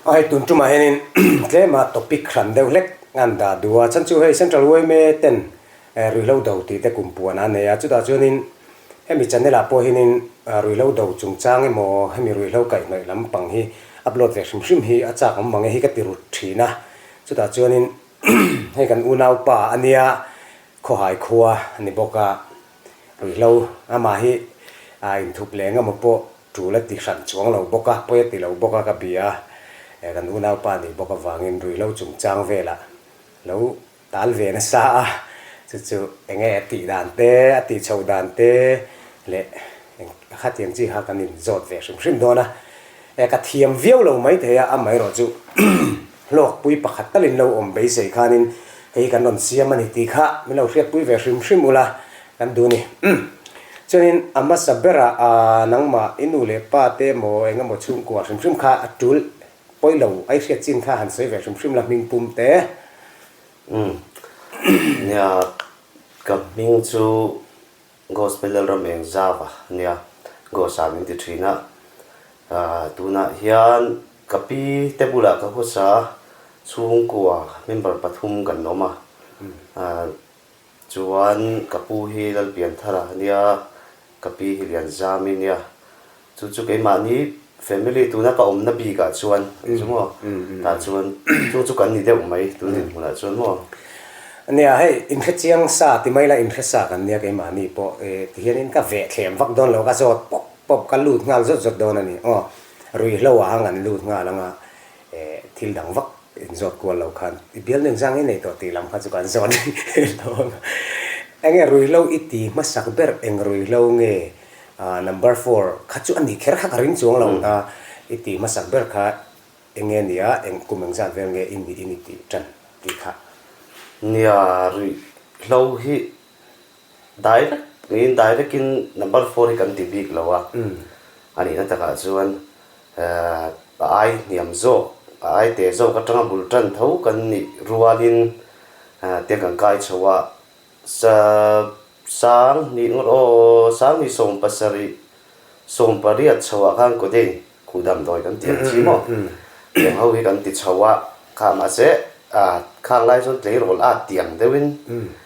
A hei tun tumah hianin tlema topic hran deuh hlek an dah duh a, chhan chu hei Central yma ten ruihhlo do tih te kum puan a nei a, chutah chuanin hemi channel ah pawh hianin ruihhlo do chungchang emaw hemi ruihhlo kaihhnawih lampang hi upload ve hrim hrim hi a chak awm mang e hi ka ti rut thin a, chutah chuanin hei kan unaupa a nia khawhai khua a ni bawk a, ruihhlo amah hi a inthup leh engemaw pawh Tul a ti hran chuang lo bawk a, pawi a ti lo bawk a ka bia a, kan unaupa nih bawk avangin ruihhlo chungchang velah lo tal ve nasa a, chu chu eng nge a tih dan te, a tih chhoh dan te leh eng khatiang chi kha kan inzawt ve hrim hrim dawn a, e ka thiam viau lo maithei a, amaherawh chu hlawkpui pakhat talin lo awm beisei khanin hei kan rawn siam a ni tih kha min lo hriatpui ve hrim hrim ula kan duh a ni. Chuanin a hmasa berah aa nangmah i nu leh pa te emaw eng emaw chhungkua hrim hrim kha a tul pawi lo a i hriat chin kha han sawi ve hrim hrim la hming pum te. Umm nia ka hming chu Gospel Lalram eng zau a nia Ghost-ah min ti thin a, tunah hian ka pi te bulah ka khawsa chhungkua member pathum kan awm a, chuan ka pu hi Lalpianthara a nia, ka pi hi Lianzami a nia. Chu chu keimahni family tuna ka awmna bikah chuan chu maw tah chuan chu chu kan ni deuh mai tun dinhmunah chuan maw. Nia hei inhre chiang sa ti mai la inhre sa kan nia keimahni pawh e tihianin ka veh thlem vak dawn lo ka zawt pawp pawp ka lut nghal zawt zawt dawn a ni aw ruihhlo ah ang an lut nghal anga e thil dang vak inzawt kual lo khan i bialnu engzang i nei tawh tih lam kha chu kan zawt lo ang enge ruihhlo i ti hmasak ber eng ruihhlo nge Ah number four kha chu a ni kher kha ka ring chuang lo ta i tih hmasak ber kha eng nge nia eng kum eng zat vel nge i nih i ni tih tan tih kha. Nia ruih hlo hi direct niin direct in number four hi kan ti bik lo a, a nihna takah chuan a ai hniam zawk a ai te zawk atanga bul tan tho kan nih rualin tiang kan kai chho a Sa sang hnih ngawt aw, sang hnih 70, 18 chho ah khan codeine khuh damdawi kan ti ang chi maw? Tiang ho hi kan ti chho a, kha mahse ah khang lai chuan tleirawl at tiang deuhin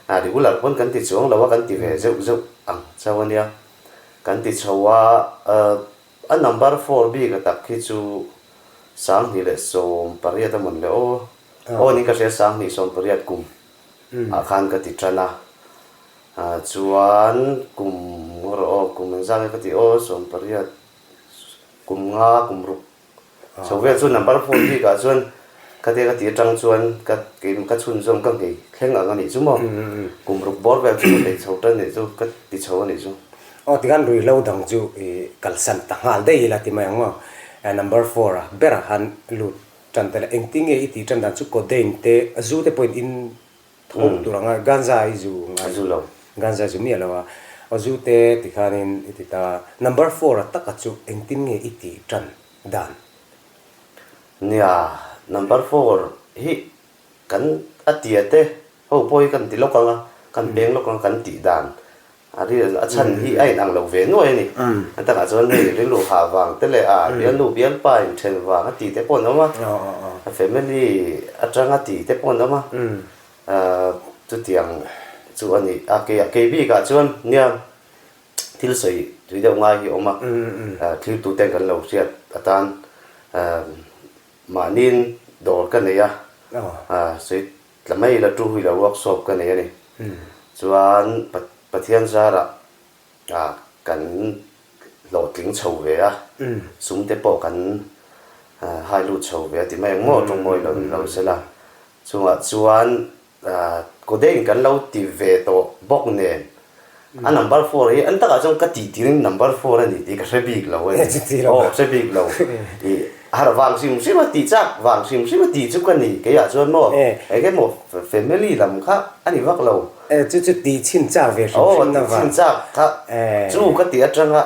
ah regular pawn kan ti chuang lo a, kan ti ve zeuh zeuh ang chauh a nia. Kan ti chho a, a number four bik a tak hi chu 2018 a mawn le aw, aw niin ka hria 2018 kum. ah khan ka ti tan a, chuan kum rawh aw kum engzat nge ka tih aw 18 kum nga kum ruk chho vel chu number four bik ah chuan khatia ka tih atang chuan ka ka chhunzawm ka nghei thleng ang a nih chu maw kum ruk bawr vel chu ka nghei chho tan nih chu ka ti chho a nih chu. Aw tikhan ruihhlo dang chu i kalsan ta nghal daih ila ti mai ang maw number four a berah khan lut Tan te leh engtin nge i tih tan dan chu codeine te zu te pawhin in tho tur ang a, ganja i zu ngai zu lo, ganja zu miah lo a, aw zu te ti khanin i ti ta, number four a taka chu engtin nge i tih tan dan? Nia, number four hi kan a tia te ho pawh hi kan ti lawk ang a, kan peng lawk ang a kan tih dan A ri a chhan hi a inang lo ve nuai a ni. A takah chuan hei rilru hah vang te leh a bialnu bialpa inthen vang a tih te pawh an awm a, a family atanga tih te pawh an awm a, chutiang chu a ni. A kei kei bikah chuan nia thil sawi tui deuh ngai hi a awm a, thiltuten kan lo hriat atan mahniin dawr ka nei a, sawi Tla mai la two wheeler workshop ka nei a ni. Chuan Pathian zarah kan hlawhtling chho ve a, sum te pawh kan hai lut chho ve a ti mai ang maw tawngmawi lo ni lo sela. Chungah chuan codeine kan lo ti ve tawh bawk nen A number four hi an takah chuan ka tih tirin number four a ni tih ka hre bik lo a ni. Aw hre bik lo. Ih harh vang hrim hrim a tih chak vang hrim hrim a tih chu ka ni keiah chuan maw eng emaw family lam kha a ni vak lo. Chu chu tih chhin chak ve hrim hrim na vang. Aw tih chhin chak kha chu ka tih atanga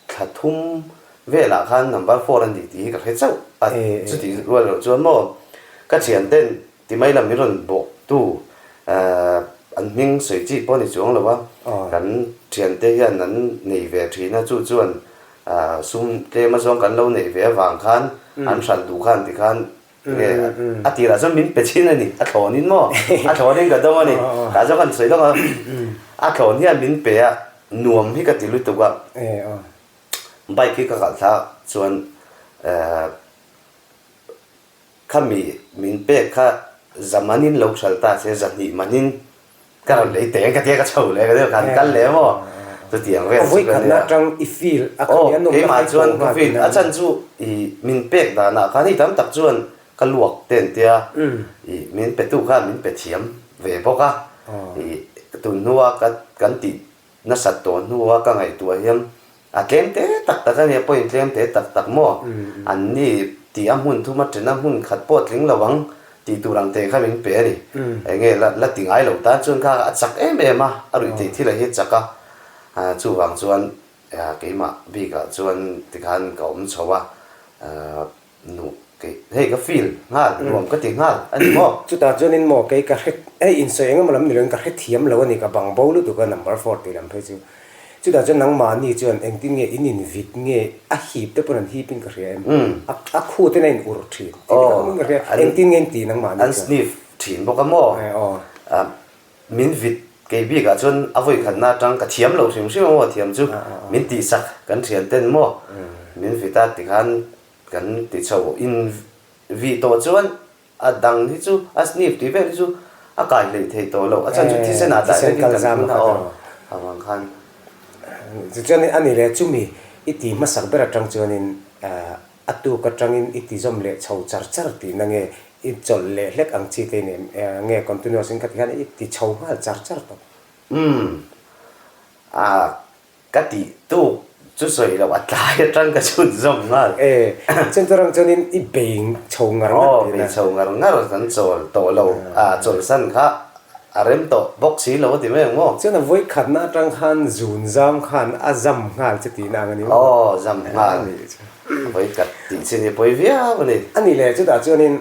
thla thum velah khan number four a ni tih hi ka hre chauh a. Chutih rual loh chuan maw ka thianten Ti mai lam min rawn bawh tu an hming sawi chi pawh a ni chuang lo a, kan thiante hian an nei ve thin a, chu chuan sum tlem azawng kan lo neih ve avang khan An hralh duh khan tikhan nge a tirah chuan min pe chin a ni, a thlawnin maw? A thlawnin ka dawng a ni. Tah chuan kan sawi lawk a, a thlawn hian min pe a, nuam hi ka ti lutuk a. Bike hi ka kalh thla chuan Khami min pek kha za manin lo hral ta se 200 manin ka rawn lei teng ka tia ka chho leh ka tia kan kal leh maw chutiang vel chu ka nia. Atang i feel a khami a nawm na khai chuan ka feel a chan chu i min pek danah khan hei tam tak chuan ka luak te an tia i min pe tu khan min pe thiam ve bawk a i tun hnua ka kan tih Nasat tawh hnua ka ngaihtuah hian a tlem te tak tak a nia, point tlem te tak tak maw? An ni tih a hmun thum a ṭhen a hmun khat pawh tling lo ang tih tur ang te kha min pe a ni. Enge la la ti ngai lo tan chuan kha a chak em em a, a ruih theih thil ah hi a chak a, chuvang chuan keimah bikah chuan tikhan ka awm chho a. Nu, kei, hei ka feel nghal, nuam ka ti nghal a ni maw? Chutah chuanin maw kei ka hre, hei insawi eng emaw lam ni loin ka hrethiam lo a ni, ka bang bo lutuk a number four tih lam phei chu. Chutah chuan nangmahni chuan engtin nge in invit nge a hip te pawn an hip in ka hria em? A khu ten a in ur thin tih te ka hmuin ka hria, engtin nge in ti nangmahni chuan? An sniff thin bawk a maw? Min vit kei bikah chuan a vawi khatna atang ka thiam lo hrim hrim a maw thiam chu min tihsak kan thian ten maw min vit a tikhan Kan ti chho in vih tawh chuan a dang hi chu a sniff tih vel hi chu a kai hleih thei tawh loh a chhan chu thisen ah direct in kan phun a aw avang khan. Tichuan a ni leh chumi i ti hmasak ber atang chuanin a tuk atangin i ti zawm leh chho char char tihna nge i chawlh leh hlek ang chi te i nei nge continuous in khati khan i ti chho nghal char char tawh. Umm a Ka tih tuk chu sawi loh a tlai atang ka chhun zawm nghal. E, chuan chuanin i bei chho ngar ngar tihna. Aw, bei chho ngar ngar kan chawl tawh lo, a chawlhsan kha a rem tawh bawk si lo a ti mai ang maw? Chuan a vawi khatna atang khan zun zam khan a zam nghal che tihna ang a ni maw? Aw, zam nghal. Vawi khat tih chin hi pawi viau a ni. A nih leh chutah chuanin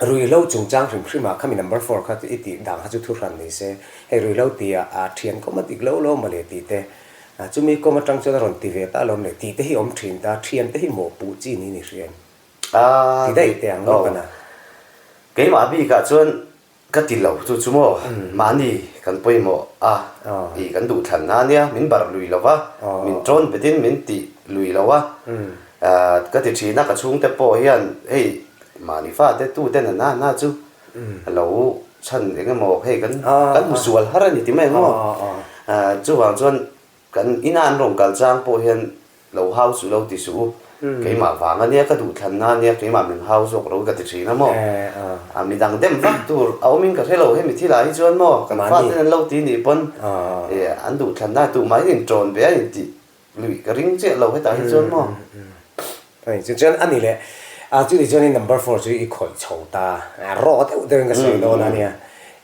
Ruihhlo chungchang hrim hrimah khami number four kha chu i tih dang kha chu thu hran ni se, hei ruihhlo tihah a thian kawm a dik lo lo mawle tih te, chumi kawm atang chuan a rawn ti ve ta alawm le tih te hi awm thin ta, thian te hi mawhpuh chi ni ni hria em? Ti daih teh ang lawk a na. Keimah bikah chuan ka ti lo chu chu maw, mahni kan pawimawh a, i kan duhthlanna a nia, min barh lui lo va, min tawn betin min tih lui lo a, ka ti thin a, ka chhungte pawh hian hei Mahni fate tute na na na chu a lo chhan eng emaw hei kan kan hmu sual har a ni ti mai ang maw? Chuvang chuan kan ina an rawn kal chang pawh hian lo hau suh lo ti suh u, keimah vang a nia ka duh thlan na nia keimah min hau zawk lo ka ti thin a maw? Midang dem vak tur a awmin ka hre lo hemi thilah hi chuan maw kan faten an lo ti nih pawn an duh thlan na tumah hian intawn ve a intih Lui ka ring chiah lo hetah hi chuan maw? Ani chu chuan ani leh a chutih chuanin number four chu i khawih chho ta a rawh deuh deuhin ka sawi dawn a nia.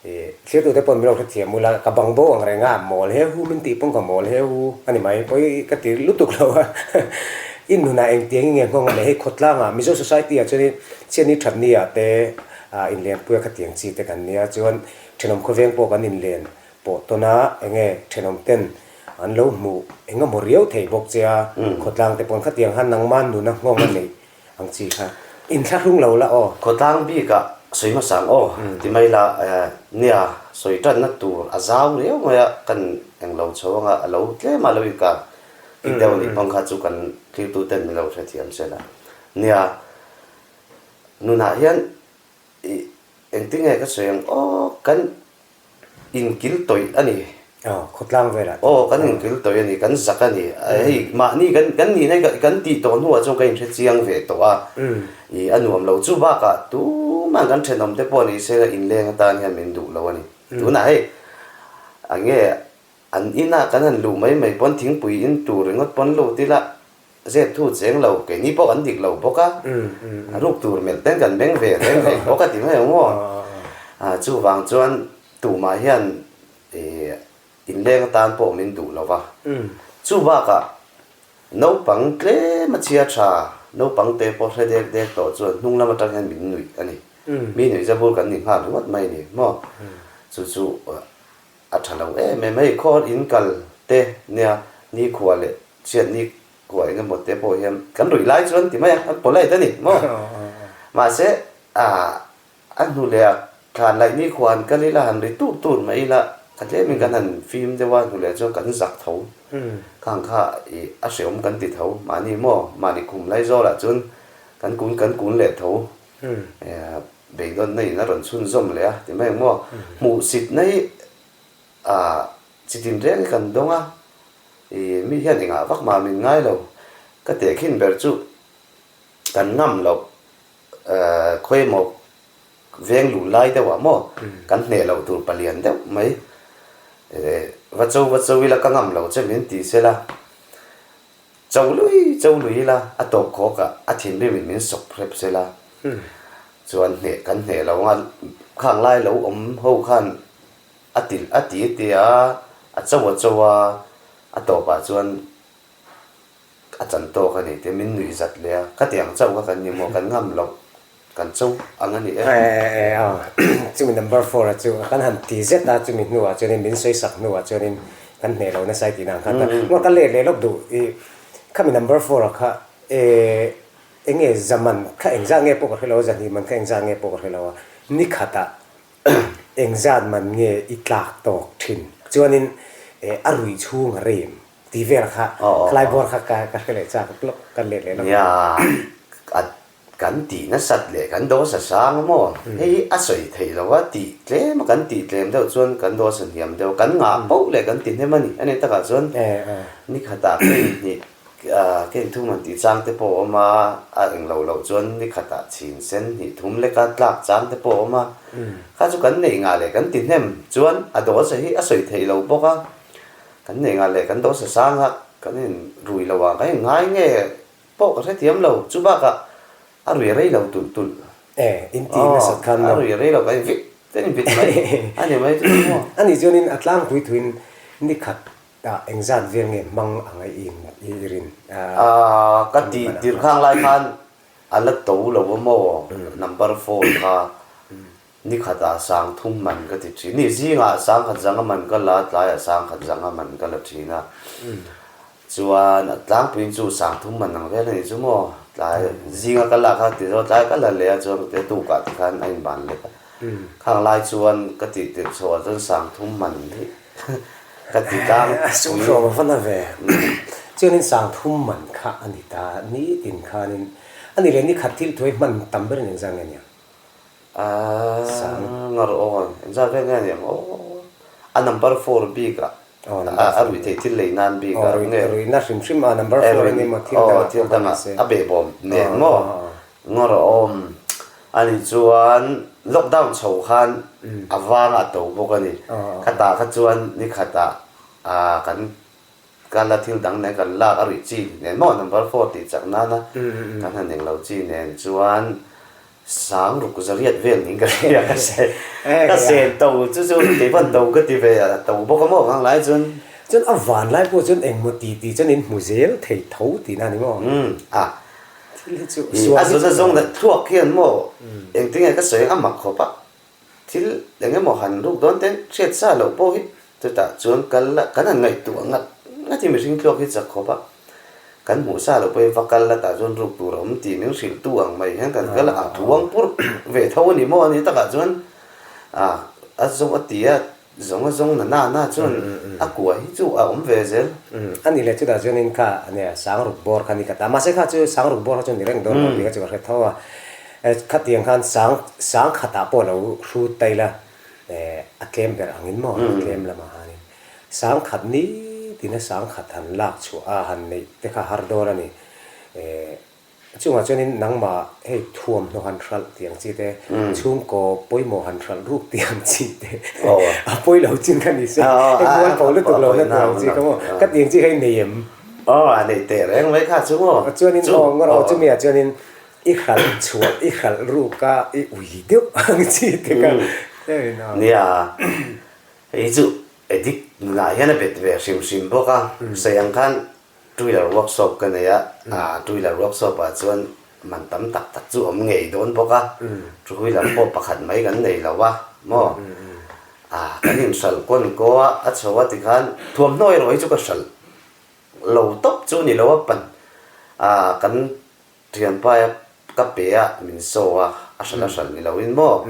I thirtute pawh min lo hrethiam ula ka bang bo ang reng a mawl he hu min tih pawn ka mawl he hu a ni mai pawi ka ti lutuk lo a. I nunah engtiang nge nghawng a nei hei khawtlangah Mizo society ah chuanin chhiatni thatni ah te inlenpui a khatiang chi te kan nia chuan thenawm khawveng pawh kan inlen pawh tawn a enge thenawm ten An lo hmuh eng emaw riau thei bawk che a, khawtlang te pawn khatiang khan nangmah nuna nghawng a neih ang chi kha inthlahrung lo la aw. Khawtlang bikah sawi hmasa ang aw ti mai la, nia sawi tanna tur a zau riau mai a, kan englo chho anga a lo tlem a lo inka tih deuh anih pawn kha chu kan thiltu ten min lo hrethiam se la. Nia nunah hian ih engtinge ka sawi ang aw kan Inkil tawih a ni. Aw, khawtlang velah te. Aw, kan inkil tawih a ni, kan zak a ni. Hei, mahni kan kan nihna hi kan tih tawh hnuah chuan ka inhre chiang ve tawh a. Ih, a nuam lo. Chu bakah tumah kan thenawm te pawh ni se la inleng atan hian min duh lo a ni. Tunah hei, enge an inah kan han luh mai mai pawn thingpui in tur ringawt pawn lut ila Zep thu cheng lo, keini pawh kan dik lo bawk a, ruk tur melh ten kan beng ve reng reng bawk a ti mai ang maw? Chuvang chuan tumah hian inleng atan pawh min duh lo va. Chu bakah naupang tlem a chhia tha, naupang te pawh hre dek dek tawh chuan hnung lam atang hian min nuih a ni. Mi nuih zabur kan ni nghal ringawt mai a ni maw? Chu chu a tha lo em em a, hei khaw in kal te nia nikhua leh Chhiatni kua eng emaw te pawh hian kan ruih lai chuan ti mai a, kan polite a ni maw? Mahse, a hnu leh a thlan laih ni khuan kal ila han ri tur tur mai ila ka tlemin kan han fim deuh a, hnu leh chuan kan zak tho. Khang kha i a hreawm kan ti tho mahni maw? Mahni khum lai zawlah chuan kan kun kan kun leh tho. Beidawnna in a rawn chhunzawm leh a ti mai ang maw? Hmuhsitna hi chi tin reng hi kan dawng a, i mi hian engah vak mah min ngai lo. Ka tehkhin ber chu kan ngam loh khawi emaw veng lun lai deuh ah maw kan hneh loh tur palian deuh mai va cho va cho ila ka ngam lo che min ti sela cho lui cho lui ila a tawp khawk ah a thinrim in min sawk hrep sela chuan hneh kan hneh lo anga khang lai lo awm ho khan a ti a ti a ti a, a cho a cho a, a tawpah chuan a chan tawk a ni tih min nuih zat leh a, ka ti ang chauh kha kan ni maw, kan ngam loh, kan cho ang a ni e. E a, chumi number four a chu kan han ti zet a, chumi hnuah chuanin min sawi sak hnuah chuanin kan hneh lo nasa i tih dan kha ta, maw ka let leh lawk duh i khami number four a kha e enge zaman kha engzah nge pawh ka hre lo a, zahnih man kha engzah nge pawh ka hre lo a, ni khatah Engzat man nge i tlak tawk thin? Chuanin a ruih chhung a rem tih vel kha khalai bawr kha ka hre leh chak lawk ka let leh lawk. Nia, kan tih nasat leh kan dawsa sang a maw? Hei hi a sawi theih lo a, tih tlem a kan tih tlem deuh chuan kan dawsa hniam deuh, kan ngah poh leh kan ti hnem a ni. A ni takah chuan nikhatah ka inhnih Ken thum han tih chang te pawh a awm a, a eng lo loh chuan ni khatah chhin sen hnih thum leka tlak chang te pawh a awm a. Kha chu kan neih ngah leh kan ti hnem chuan a dawsa hi a sawi theih lo bawk a, kan neih ngah leh kan dawsa sang a, kan in rui lo a, kan in ngai nge pawh ka hrethiam lo, chu bakah a rui rei lo tulh tulh. E, in tih nasat khan maw? A rui rei lo kan in vit kan in vit mai a ni mai chu maw? A nih chuanin a tlangpui thuin ni khat Tah engzat vel nge hmang ang a in i rin a? Ka tih tirh khang lai khan a la to lo a maw number phone kha ni khatah sang thum man ka ti thin. Ni zingah sang khat zanga man ka la a, tlaiah sang khat zanga man ka la thin a. Chuan a tlangpuiin chu sang thum man ang vel a nih chu maw tlai zinga ka lak kha ti zawt tlai ka la leh a chuan ka tukah te khan a inban leh a. Khang lai chuan ka tih tirh chhuah chuan sang thum man hi Ka ti tlang A sumhrawm a va na ve. Chuanin sang thum man kha a ni ta, nitin khanin a ni leh ni khat thil thuai hman tam ber in engzat nge niang? Sang. Ngar aw, engzat vel nge niang aw? A number four bik ah, a ruih theih thil lei nan bik ah nge? Ruihna hrim hrim a number four a ni maw thil dangah pawh kha ni se. A behbawm nen maw? Ngar awm. A nih chuan lockdown chho khan a vang a to bawk a ni. Khatah kha chuan ni khatah kan kal a thil dang nen kan lak a ruih chi nen maw number four tih chak nana kan han eng lo chi nen chuan sang ruk zariat vel ning ka hria ka se ka sen to chu chu keipawn to ka ti ve a to bawk a maw khang lai chuan. Chuan a van lai pawh chuan engmaw ti tih chuan in hmu zel thei tho tihna a ni maw? A Thil hi chu sual A hi chu zawna zawng leh thluak hian maw engtinge ka sawi a mak khawp a, thil eng emaw han ruk dawn ten hriat sa loh pawh hi chutah chuan kal la kan han ngaihtuah ngat ngat hi mihring thluak hi chak khawp a, kan hmuh sa loh pawh hi va kal la tah chuan ruk tur a awm tih min hrilh tu ang mai hian kan kal a, a thuang pur ve tho a ni maw a ni takah chuan a a zawng a ti a. Zawng a zawng na na na chuan a kua hi chu a awm ve zel. A nih leh chutah chuanin kha ania Sangruk bawr kha ni ka ta. Mahse kha chu Sangruk bawr kha chu ni reng dawn lo tih kha chu ka hre tho a. Khatiang khan sang sang khatah pawh lo hrut ta ila a tlem ber angin maw a tlem lamah khanin sang khat ni tina sang khat han lak chhuah a han neih te kha har dawn a ni. Chungah chuanin nangmah hei thuamhnaw han hralh tih ang chi te, chhungkaw pawimawh han hralh ruk tih ang chi te, a pawi lo chin kha ni se, hei mual pho lutuk lo na tur ang chi kha maw, ka tih ang chi kha i nei em? Aw, a nei teh reng mai kha chu maw? Chuanin aw, ngawr aw, chumi ah chuanin i hralh chhuah, i hralh ruk a, i ui deuh ang chi te kha. Nia, hei chu addict nunah hian a bet ve hrim hrim bawk a, sawi ang khan Two wheeler workshop ka nei a, two wheeler workshop ah chuan man tam tak tak chu awm ngei dawn bawk a, two wheeler pawh pakhat mai kan nei lo a maw, kan inhralh kawn kaw a, a chho a tikhan thuamhnaw erawh hi chu ka hralh lo tawp chu ni lo a, pan. A kan thianpaia ka pe a, min saw a, a hralh a hralh ni loin maw?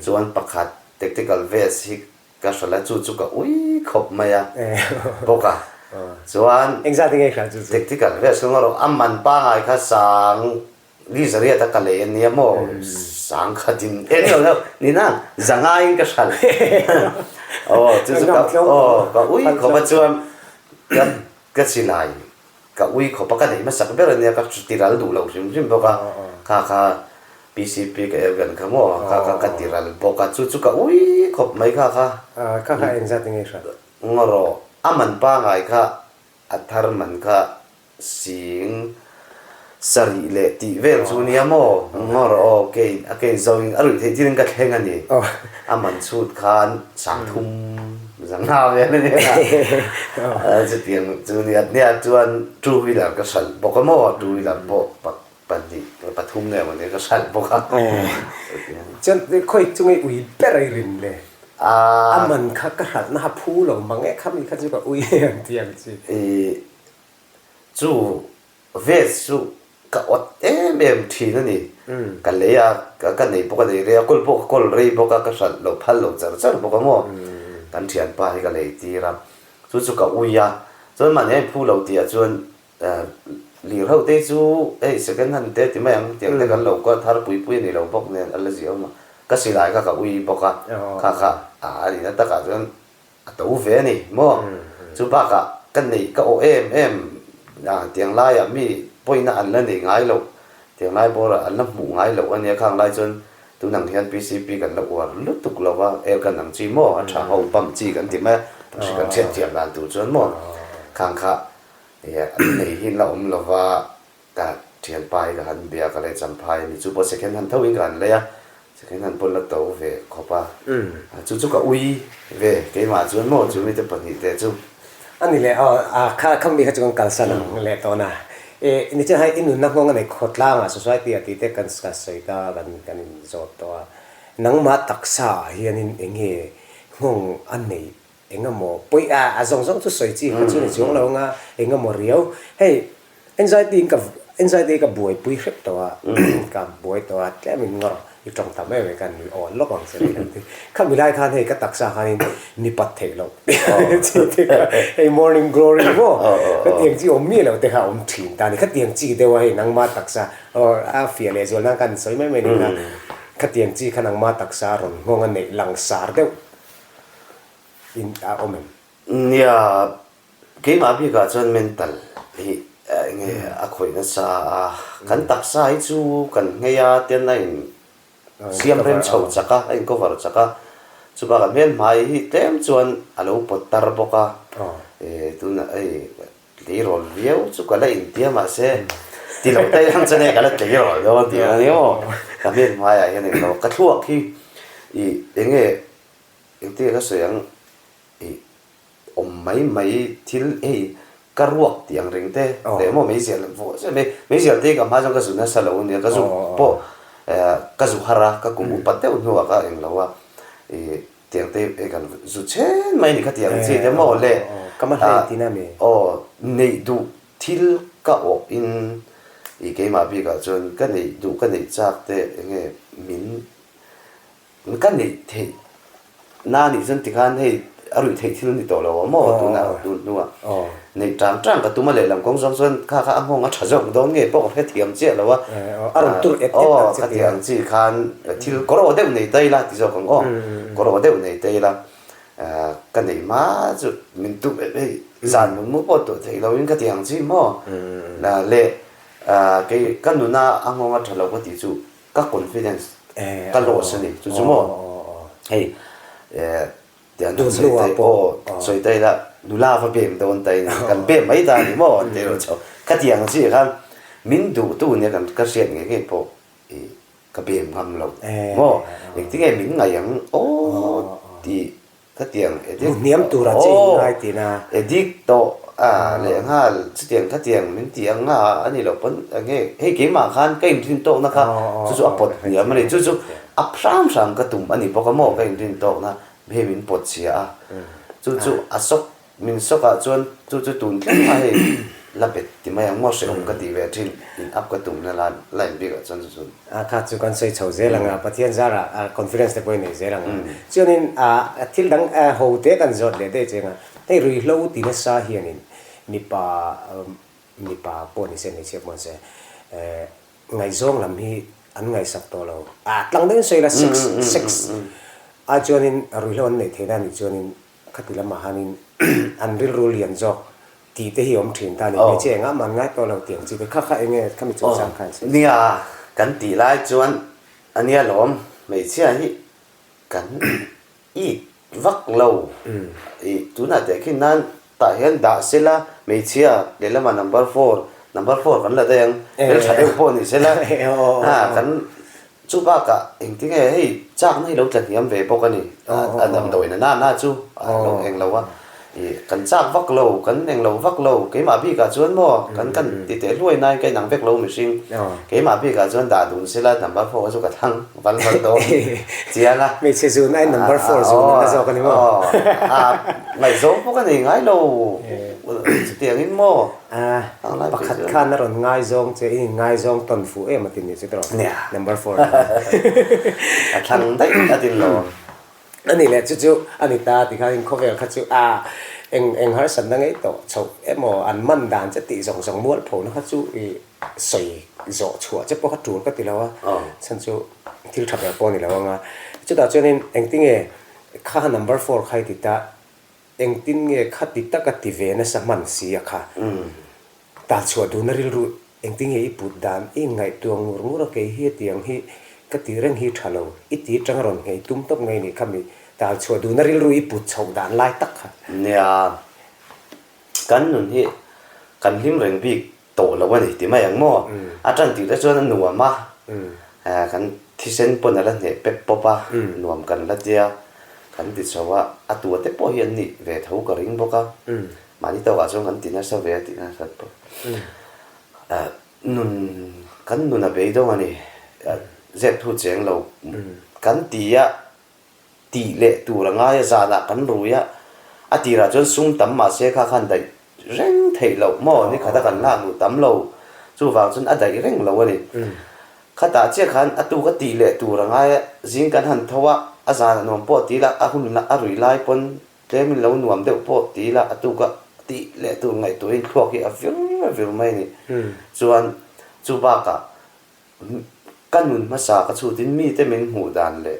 Chuan pakhat tactical vest hi ka hralh a, chu chu ka ui khawp mai a bawk a. Chuan tactical vest chu ngarawh a man pangai kha sang Ni zariat a ka lei a nia maw? Sang khatin eng lo lo ni na zangaiin ka hralh. Aw chu chu ka aw ka ui khawp a chuan ka ka silai ka ui khawp a ka neih hmasak ber a nia ka tiral duh lo hrim hrim bawk a kha kha PCP ka airgun kha maw kha kha ka tiral bawk a chu chu ka ui khawp mai kha kha. Kha kha engzat enge hralh? Ngarawh a man pangai kha a thar man kha Sing sarih leh tih vel chu nia maw? Ngawr aw, kei a kei zo in a ruih theih thil in ka thleng a ni. A man chhut khan sangthum zangha vel a nia. Chutiang chu nia nia chuan two wheeler ka hralh bawk a maw? Two wheeler pawh pahnih pathum nge maw nia ka hralh bawk a. Chuan khawi chu ngei ui ber a i rin le? A man kha ka hralh na ha phu lo mang e khami kha chu ka ui ang tih ang chi. Chu vest chu ka awt em em thin a ni. Ka lei a, ka nei bawk a nei rei a, kawl pawh ka kawl rei bawk a, ka hralh lo phal lo char char bawk a maw. Kan thianpa hi ka lei tir a, chu chu ka ui a, chuan mahni a inphu lo tih ah chuan lir ho te chu hei second hand te ti mai ang tiang te kan lo kawl thar pui pui a ni lo bawk nen a la zia awm a, ka silai kha ka ui bawk a, kha kha a nihna takah chuan A to ve a ni maw? Chu bakah ka neih ka awh em em a, tiang laiah mi pawina an la nei ngai loh, tiang lai bawrah an la hmuh ngai loh a nia, khang lai chuan tun ang hian PCP kan la uar lutuk lo va, air gun ang chi maw, a tha ho pump chi kan ti mai a, kan hriat thiam dan tur chuan maw, khang kha an nei hi an la awm lo va. Ka thianpa hi ka han bia ka lei champhai a ni chu pawh second hand tho in ka han lei a, second hand pawh la to ve khawp a, chu chu ka ui ve keimah chuan maw chu mite pahnihte chu. A ni leh aw, a kha kha mi kha chu kan kalsan ang leh tawh na. E ni chuan hei i nunna nghawng a nei khawtlang ah society ah tih te kan ka sawi ta kan kan in zawt tawh a, nangmah taksa ah hianin eng nge nghawng a neih Engemaw pawi a, a zawng zawng chu sawi chi kha chu ni chuang lo anga engemaw riau. Hei anxiety in ka anxiety ka buaipui hrep tawh a, ka buai tawh a tlem in ngawr i tawng tam em em khan nui awn lawk ang che ni ti. Khami lai khan hei ka taksa khanin mi pat theih loh chi te kha hei morning glory maw khatiang chi awm miah lo te kha a awm thin ta a ni. Khatiang chi deuh a hei nangma taksa a fiah leh zual nan khan sawi mai mai ni kha khatiang chi kha nangma taksa a rawn nghawng a neih langsar deuh. In a awm em? Nia, keimah bikah chuan mental hi eng nge a khawih nasa a, kan taksa hi chu kan nghei a ten a in siam rem chho chak a, a in cover chak a, chubakah hmelhmai hi tlem chuan a lo pawt tar bawk a, tunah hei tleirawl viau chu ka la intia mahse ti lo ta ang chuan hei ka la tleirawl dawn tih a ni maw, ka hmelhmaiah hian englo ka thluak hi ih eng nge Engtin ka sawi ang ih awm mai mai thil hei ka ruak tih ang reng te leh maw meizial vawh zet mai meizial te hi ka hma chuan ka zu nasa lo ania ka zu pawh ka zu har a ka kum upat deuh hnuah ka eng lo a ih tiang te hei kan zu chhen mai a ni kha tiang chi te maw le aw neih duh thil ka awh in ih keimah bikah chuan ka neih duh ka neih chak te eng nge min Ka neih theih na nih chuan tikhan hei a ruih theih thil a ni tawh lo a maw tunah tun hnuah neih tang tang ka tum a lehlam kawng zawng chuan kha kha a nghawng a tha zawk dawn nge pawh ka hrethiam chiah lo a a rawn tur et et ang chi kha tih ang chi khan thil kawr aw deuh nei ta ila ti zawk ang aw kawr aw deuh nei ta ila ka neih hma chu min tum hei zan mun mu pawh tuah theih loin ka ti ang chi maw leh kei ka nuna a nghawng a tha lo ka tih chu Ka confidence ka loss a ni chu chu maw hei tiang han sawi ta aw sawi ta ila nula va bem dawn ta in kan bem mai ta a ni maw an ti erawh chho khatiang chiah khan min duhtu nia kan ka hriat ngei ngei pawh ih ka bem ngam lo maw engtinge min ngaih ang aw tih Khatiang edit Hmu hniam tura che in ngai tina. Edit tawh a lehnghal chutiang khatiang min ti ang a a ni loh pawn enge hei keimah khan ka inrin tawkna kha chu chu a pawt hniam a ni chu chu a hram hram ka tum a ni bawk a maw ka inrin tawkna hei min pawt chhia a chu chu a sawk min sawk ah chuan chu chu tun thleng a hei. la bet ti mai ang maw hrehawm ka tih ve thin in up ka tumna la line bikah chuan chu chu. A kha chu kan sawi chho zel ang a, Pathian zarah confidence te pawh i nei zel ang a. Chuanin thil dang ho te kan zawt leh daih cheng a, hei ruihhlo ti nasa hianin mipa mipa pawh ni se hmeichhia pawh ni se ngaihzawng lam hi an ngaihsak tawh lo. A tlang deuhin sawi ila sex sex ai chuanin ruihhlo an neih theihna anih chuanin Khati lamah hanin an rilru lian zawk tih te hi awm thin ta a ni. Hmeichhia engah mah an ngai tawh lo tih ang chi te kha kha enge khami chungchang kha an sawi. Nia, kan tih lai chuan a nia lawm, hmeichhia hi kan it vak lo. Ih tunah teh khin nan tah hian dah sela hmeichhia lehlamah number four, number four kan la daih ang, hmeltha deuh pawh ni sela kan Chu bakah engtinge hei chakna hi lo tla hniam ve bawk a ni. A damdawi na nana chu a lo eng lo a. Ih kan chak vak lo, kan eng lo vak lo. Keimah bikah chuan maw kan kan ti teh hluai nain ka inang vek lo mihring. Keimah bikah chuan dah dun sela number four kha chu ka thlang val val dawn chiang a. Hmeichhe zun aiin number four zun an la zawk a ni maw? A ngaihzawng pawh ka nei ngai lo chutiangin maw. A, pakhat khan a rawn ngaizawng che, i ngaizawng tawn fuh em a ti ni chu tawh. Number four khan. A thlang daih a tin lo. A ni leh chu chu a ni ta ti khan khawvel kha chu a eng eng harsatna ngei tawh chhoh emaw an man dan che tih zawng zawng mualphona kha chu i sawi zawh chhuah che pawh kha tul ka ti lo a, chhan chu thil tha ber pawh a ni lo ang a. Chutah chuanin engtinge kha number four kha i ti ta Engtin nge kha ti taka ti ve nasa hman si a kha? Tal chhuah duhna rilru engtin nge i put dan? I inngaihtuah ngur ngur a kei hi hetiang hi ka ti reng hi tha lo. I ti atanga rawn nghei tum tawp ngei nih kha mi tal chhuah duhna rilru i put chhoh dan lai tak kha. Nia, kan nun hi kan hlim reng bik tawh lo a ni ti mai ang maw? A tan tih te chuan a nuam a, kan thisen pawn a la hneh pep pawp a, nuam kan la tia, kan ti chho a, a tua te pawh hi an nih ve tho ka ring bawk a, mahni tawkah chuan kan ti nasa ve a tih nasat pawh. Nun, kan nun a beidawng a ni, zep thu cheng lo kan ti a, Tih leh tur a ngai a, zanah kan rui a, a tirah chuan sum tam mah se kha khan daih reng theih loh maw, ni khata kan lak luh tam lo, chuvang chuan a daih reng lo a ni. Khatah chiah khan a tu ka tih leh tur a ngai a, zing kan han tho a, a zanah nuam pawh ti ila, a hun a rui lai pawn tlemin lo nuam deuh pawh ti ila, a tu ka tih leh tur ngaihtuahin thluak hi a vir a vir mai a ni. Chuan chu bakah ka nun hmasa ka chhutin mite min hmuh dan leh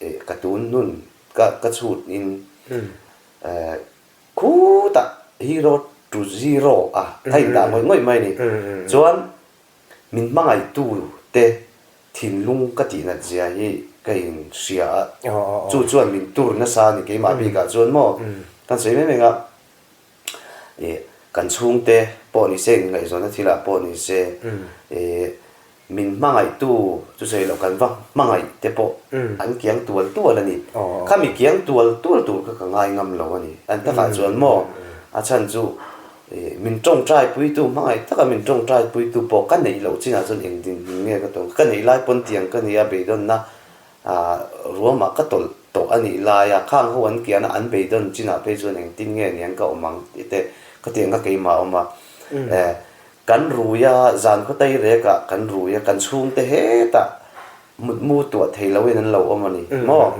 Eh ka tun nun ka ka chhut in eh khutah hero to zero a ka indah ngawih ngawih mai a ni. Chuan min hmangaihtu te thinlung ka tih nat zia hi ka in hria a, chu chuan min tur nasa a ni keimah bikah chuan maw kan sawi mai mai ang a eh kan chhungte pawh ni se inngaihzawnna thilah pawh ni se eh Min hmangaihtu chu sawi loh kan va hmangaih te pawh an kiang tual tual a ni. Khami kiang tual tual tur kha ka ngai ngam lo a ni. An takah chuan maw a chhan chu min tawngtai puitu hmangaih taka min tawngtai puitu pawh ka neih loh chinah chuan eng dinhmun nge ka tawng ka neih lai pawn tiang ka nia beidawnna ruamah ka tawlh tawh a nih laia khang ho an kiana an beidawn chinah phei chuan engtin nge niang ka awm ang tih te khatiang kha keimah a awm a. Kan rui a, zan khaw tai rekah kan rui a, kan chhungte hetah mutmu tuah thei loin an lo awm a ni maw?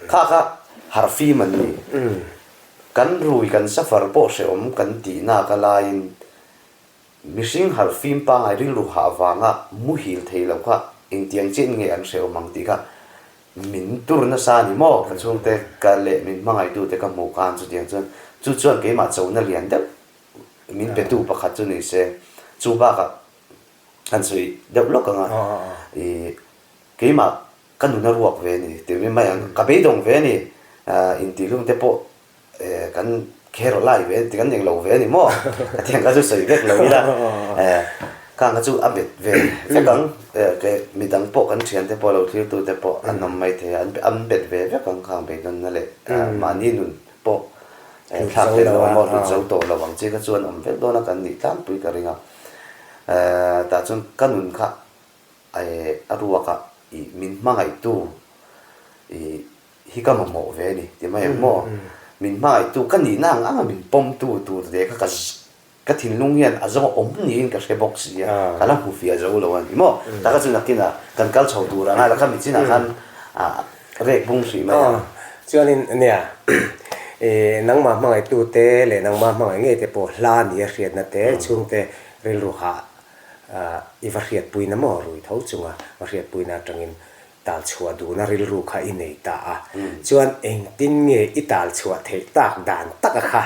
Kha kha harhfim an ni. Kan rui kan suffer pawh hrehawm kan tih nak a laiin mihring harhfim pangngai rilru hah vanga muhil thei lo kha engtiang chiah in nge an hrehawm ang tih kha min tur nasa a ni maw? Ka chhungte ka leh min hmangaihtute ka hmuh khan chutiang chuan chu chuan keimah chona lian deuh Min petu pakhat chu ni se, chu bakah han sawi deuh lawk ang a, ih keimah ka nun a ruak ve a ni tih mai ang, ka beidawng ve a ni, intihlum te pawh kan kher lai ve a ni, kan englo ve a ni maw? Ka thiang kha chu sawi vek lo ila, khang kha chu a bet ve vek ang, midang pawh kan thiante pawh lo thlirtu te pawh an awm maithei a, an bet ve vek ang khang beidawnna leh mahni nun pawh thlak hlel lo ang aw, hlut zo tawh lo ang chi kha chuan awm vek dawn a kan nih tlangpui ka ring a. Tah chuan ka nun kha a ruakah ih min hmangaihtu ih hi ka mamawh ve a ni ti mai ang maw? Min hmangaihtu ka nihna ang anga min pawmtu tur te kha ka. Ka thinlung hian a zawng awm niin ka hre bawk si a, ka la hmu fiah zo lo a ni maw? Taka chu nakinah kan kal chho tur ang a, la kha michinah khan rek bung hrih mai a. Chuanin nia, nangmah hmangaihtute leh nangmah hmangaih ngei te pawh hla nia hriatna te, chhungte rilru hah i va hriatpuina maw rui tho chunga va hriatpuina atangin tal chhuah duhna rilru kha i nei ta a. Chuan engtin nge i tal chhuah theih tak dan taka kha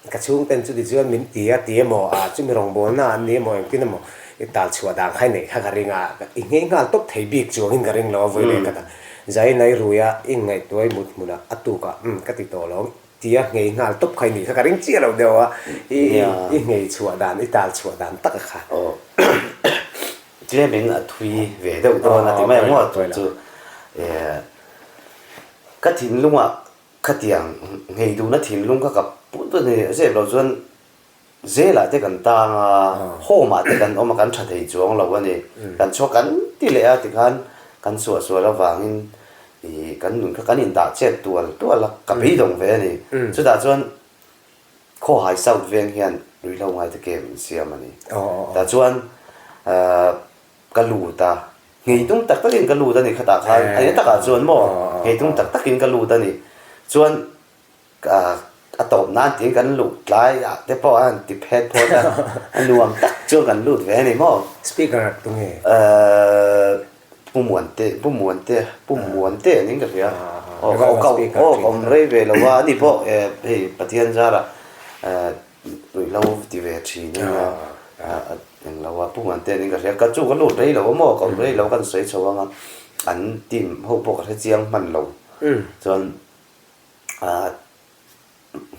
Ka chhungten chuti chuan min ti a ti emaw, ah chumi rawngbawlna an ni emaw engtin emaw i tal chhuah dan kha i neih kha ka ring a, i nghei nghal tawp thei bik chuangin ka ring lo a vawi leh khat a, zai nai rui a i ngaihtuai mut hmunah a tukah umm ka ti tawh lo ti a nghei nghal tawp kha i nih kha ka ring chiah lo deuh a, i i nghei chhuah dan i tal chhuah dan tak a kha. Aw tlemin a thui ve deuh dawn a ti mai ang maw chu ka thinlungah Khatiang nghei duhna thinlung kha ka put a ni. Zep lo chuan zelah te kan tang a, home ah te kan awm a, kan tha thei chuang lo a ni. Kan chhuak kan ti leh a tikhan kan suahsual avangin ih kan nun kha kan indah chet tual tual a, ka beidawng ve a ni. Chutah chuan Khawhai South veng hian ruihhlo ngaite camp in siam a ni. Tah chuan Ka lut a, ngheitung tak takin ka lut a ni khatah khan, a eng takah chuan maw ngheitung tak takin ka lut a ni. Chuan a tawp nan tiin kan luh tlai ah te pawh a han ti phet phawt a, a nuam tak chuan kan lut ve a ni maw. Speaker tunge? Pu Muante, Pu Muante, Pu Muante niin ka hria. Aw ka aw ka awm rei ve lo a, ani pawh hei Pathian zara Ruihhlo ti ve thin a nia, a englo a Pu Muantea nen ka hria, ka chu ka lut rei lo a maw, ka awm rei lo a kan sawi chho ang a, an team ho pawh ka hre chiang hman lo, chuan ah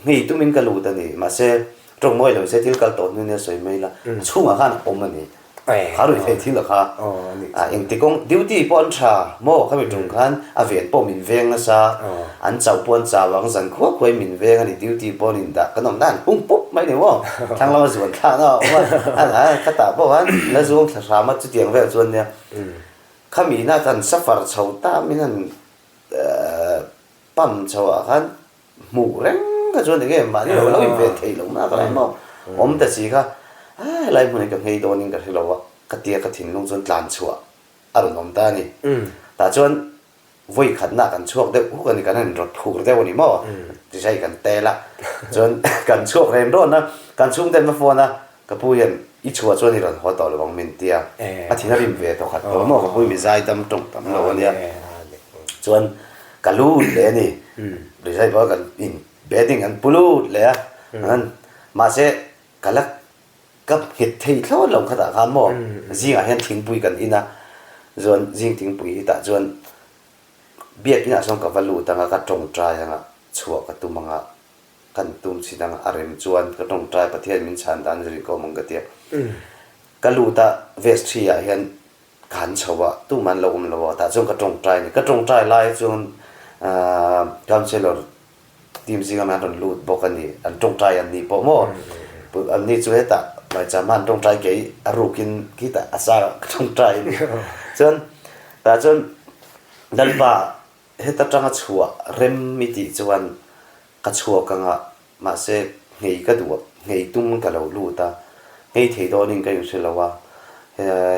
nghei tumin ka lut a ni, mahse tawng mawi lo se thil kal tawh hnu nia sawi mai la, a chhungah khan a awm a ni. Kha rui theih thil a kha. Engti kawng duty pawh an tha maw khami tum khan a ven pawh min veng nasa an chauh pawh an chau ang zan khuak khuain min veng a ni duty pawh an indah kan awm dan hung pup mai ni maw thlang lama zuan thlak na a awm a khatah pawh khan la zuang thla hram a chutiang vel chuan nia khami ina kan suffer chho ta min han pump chho ah khan Hmuh reng kha chuan enge mahni lo lo inven theih loh nak lai maw awm ta si kha a helai hmun hi ka nghei dawnin ka hre lo a ka tia ka thinlung chuan tlan chhuah a rawn awm ta a ni. Tah chuan vawi khatna kan chhuak deuh huk a ni kan han rawt phur deuh a ni maw tizai kan tel a chuan kan chhuak ren rawn a kan chhungte an va phone a ka pu hian i chhuah chuan i rawn haw tawh lo ang min tia a thin a rim ve tawh khat tawh maw ka pu hi mi zai dam tawng tam lo a nia chuan ka lut leh a ni rizai pawh kan in bedding an pu lut leh a mahse ka la ka nghet thei thlawt lo khatah khan maw zingah hian thingpui kan in a chuan zing thingpui hi tah chuan biakinah sawn ka va lut ang a ka tawngtai ang a chhuah ka tum ang a. Kan tum chin ang a rem chuan ka tawngtai Pathian min chhan dan rin ka awm ang ka tia. Ka lut a vestry ah hian ka han chho a tumah an lo awm lo a tah chuan ka tawngtai a ni. Ka tawngtai lai chuan councellor team zinga mi an rawn lut bawk a ni. An tawngtai an nih pawh maw an ni chu hetah maicham a an tawngtai kei a rukin khitah a sangah ka tawngtai a ni. Chuan tah chuan Lalpa heta tanga chhuah rem i tih chuan Ka chhuak ang a, mahse nghei ka duh a, nghei tum ka lo lut a, nghei thei dawnin ka inhre lo a,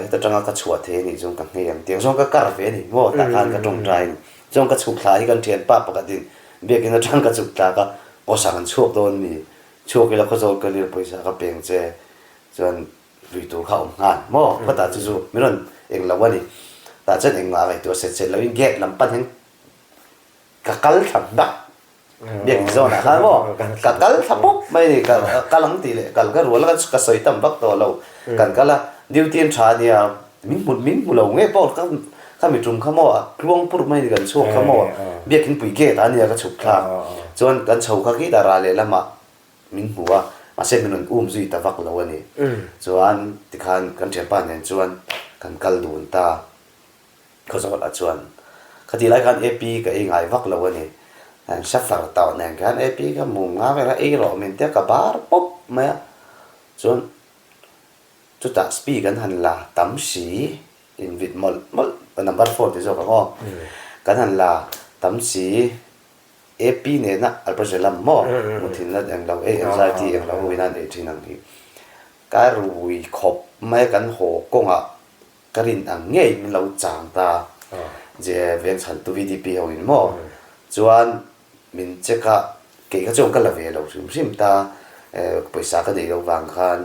heta tanga ka chhuah thei anih chuan ka nghei ang tiang zawng ka kar ve a ni maw tah khan ka tawngtai a ni. Chuan ka chhuk thla hi kan thianpa pakhatin biakin atang ka chhuk thlak a, pawisa kan chhuak dawn mi, chhuak ila khawzawl ka lir pawisa ka peng che chuan lui tur kha a awm nghal maw khawtah chu chu min rawn eng lo a ni. Tah chuan engmah ngaihtuah set set loin gate lam pan hian ka kal thla hmak. Biakin zawnah khan maw ka kal thla pawp mai a ni ka kal ang tih leh kal ka rual a ka sawi tam vak tawh lo kan kal a duty an tha a nia min hmu min hmu lo nge pawh ka kha mi tum kha maw a tluang pur mai a ni kan chhuak kha maw biakin pui gate ah a nia ka chhuk thlak chuan kan chho kha khitah rah leh lamah min hmu a mahse min rawn um zui ta vak lo a ni chuan tikhan kan thianpa nen chuan kan kal dun ta. Khawzawlah chuan khatih lai khan AP ka ei ngai vak lo a ni. An suffer tawh nen khan AP ka mum nga vel a, ei rawh min tia ka bar pawp mai a. Chuan chutah spi kan han la tam si, invit mawlh mawlh, number four ti zawk ang aw, kan han la tam si. AP nena alprazolam maw muthinna englo ei anxiety englo ho ina an ei thin ang hi ka rui khawp mai kan haw kawngah ka rin ang ngei min lo chang ta je veng chhantu VDP ho in maw chuan min check a, kei kha chuan ka la ve lo hrim hrim ta, pawisa ka neih loh vang khan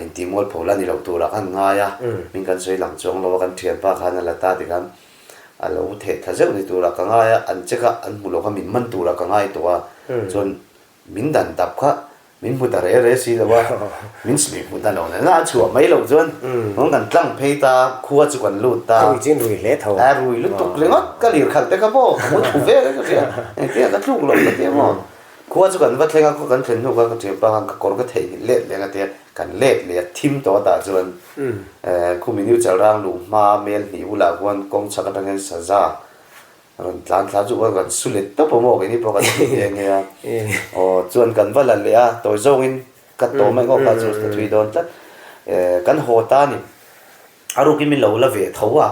intih mualpho la ni loh turah khan ngai a, min kan sawi lang chuang lo a, kan thianpa khan a la ta tikhan a lo theh thla zeuh ni turah ka ngai a, an check a, an hmu lo kha min man turah ka ngai tawh a, chuan min dan dap kha Min hmu ta re re si lo a, min smi hmu ta lo nen a, a chhuah mai loh chuan rawn kan tlang phei ta, khua chu kan lut ta. A rui chin rui hle tho. A rui lutuk ringawt ka lir khalh te kha maw, ka hmu thu vel ka hria, engtin ka tluk loh ka tia maw. Khua chu kan va thleng a, khua kan thlen hnu khan ka thianpa khan ka kawr ka theihnghilh let leh ang a tia, kan let leh a, thim tawh a tah chuan khumi New Chalrang luh hma mel hnih bulah khuan kawng chhak atang hian saza Rawn tlan thla chu kan su let tawp a maw keini pawh kan ti nghe nghe a. Aw chuan kan va la leh a, tawi zawngin ka tawm mai ngawk kha chu ka thui dawn tlat. Kan haw ta a ni, a rukin min lo la ve tho a,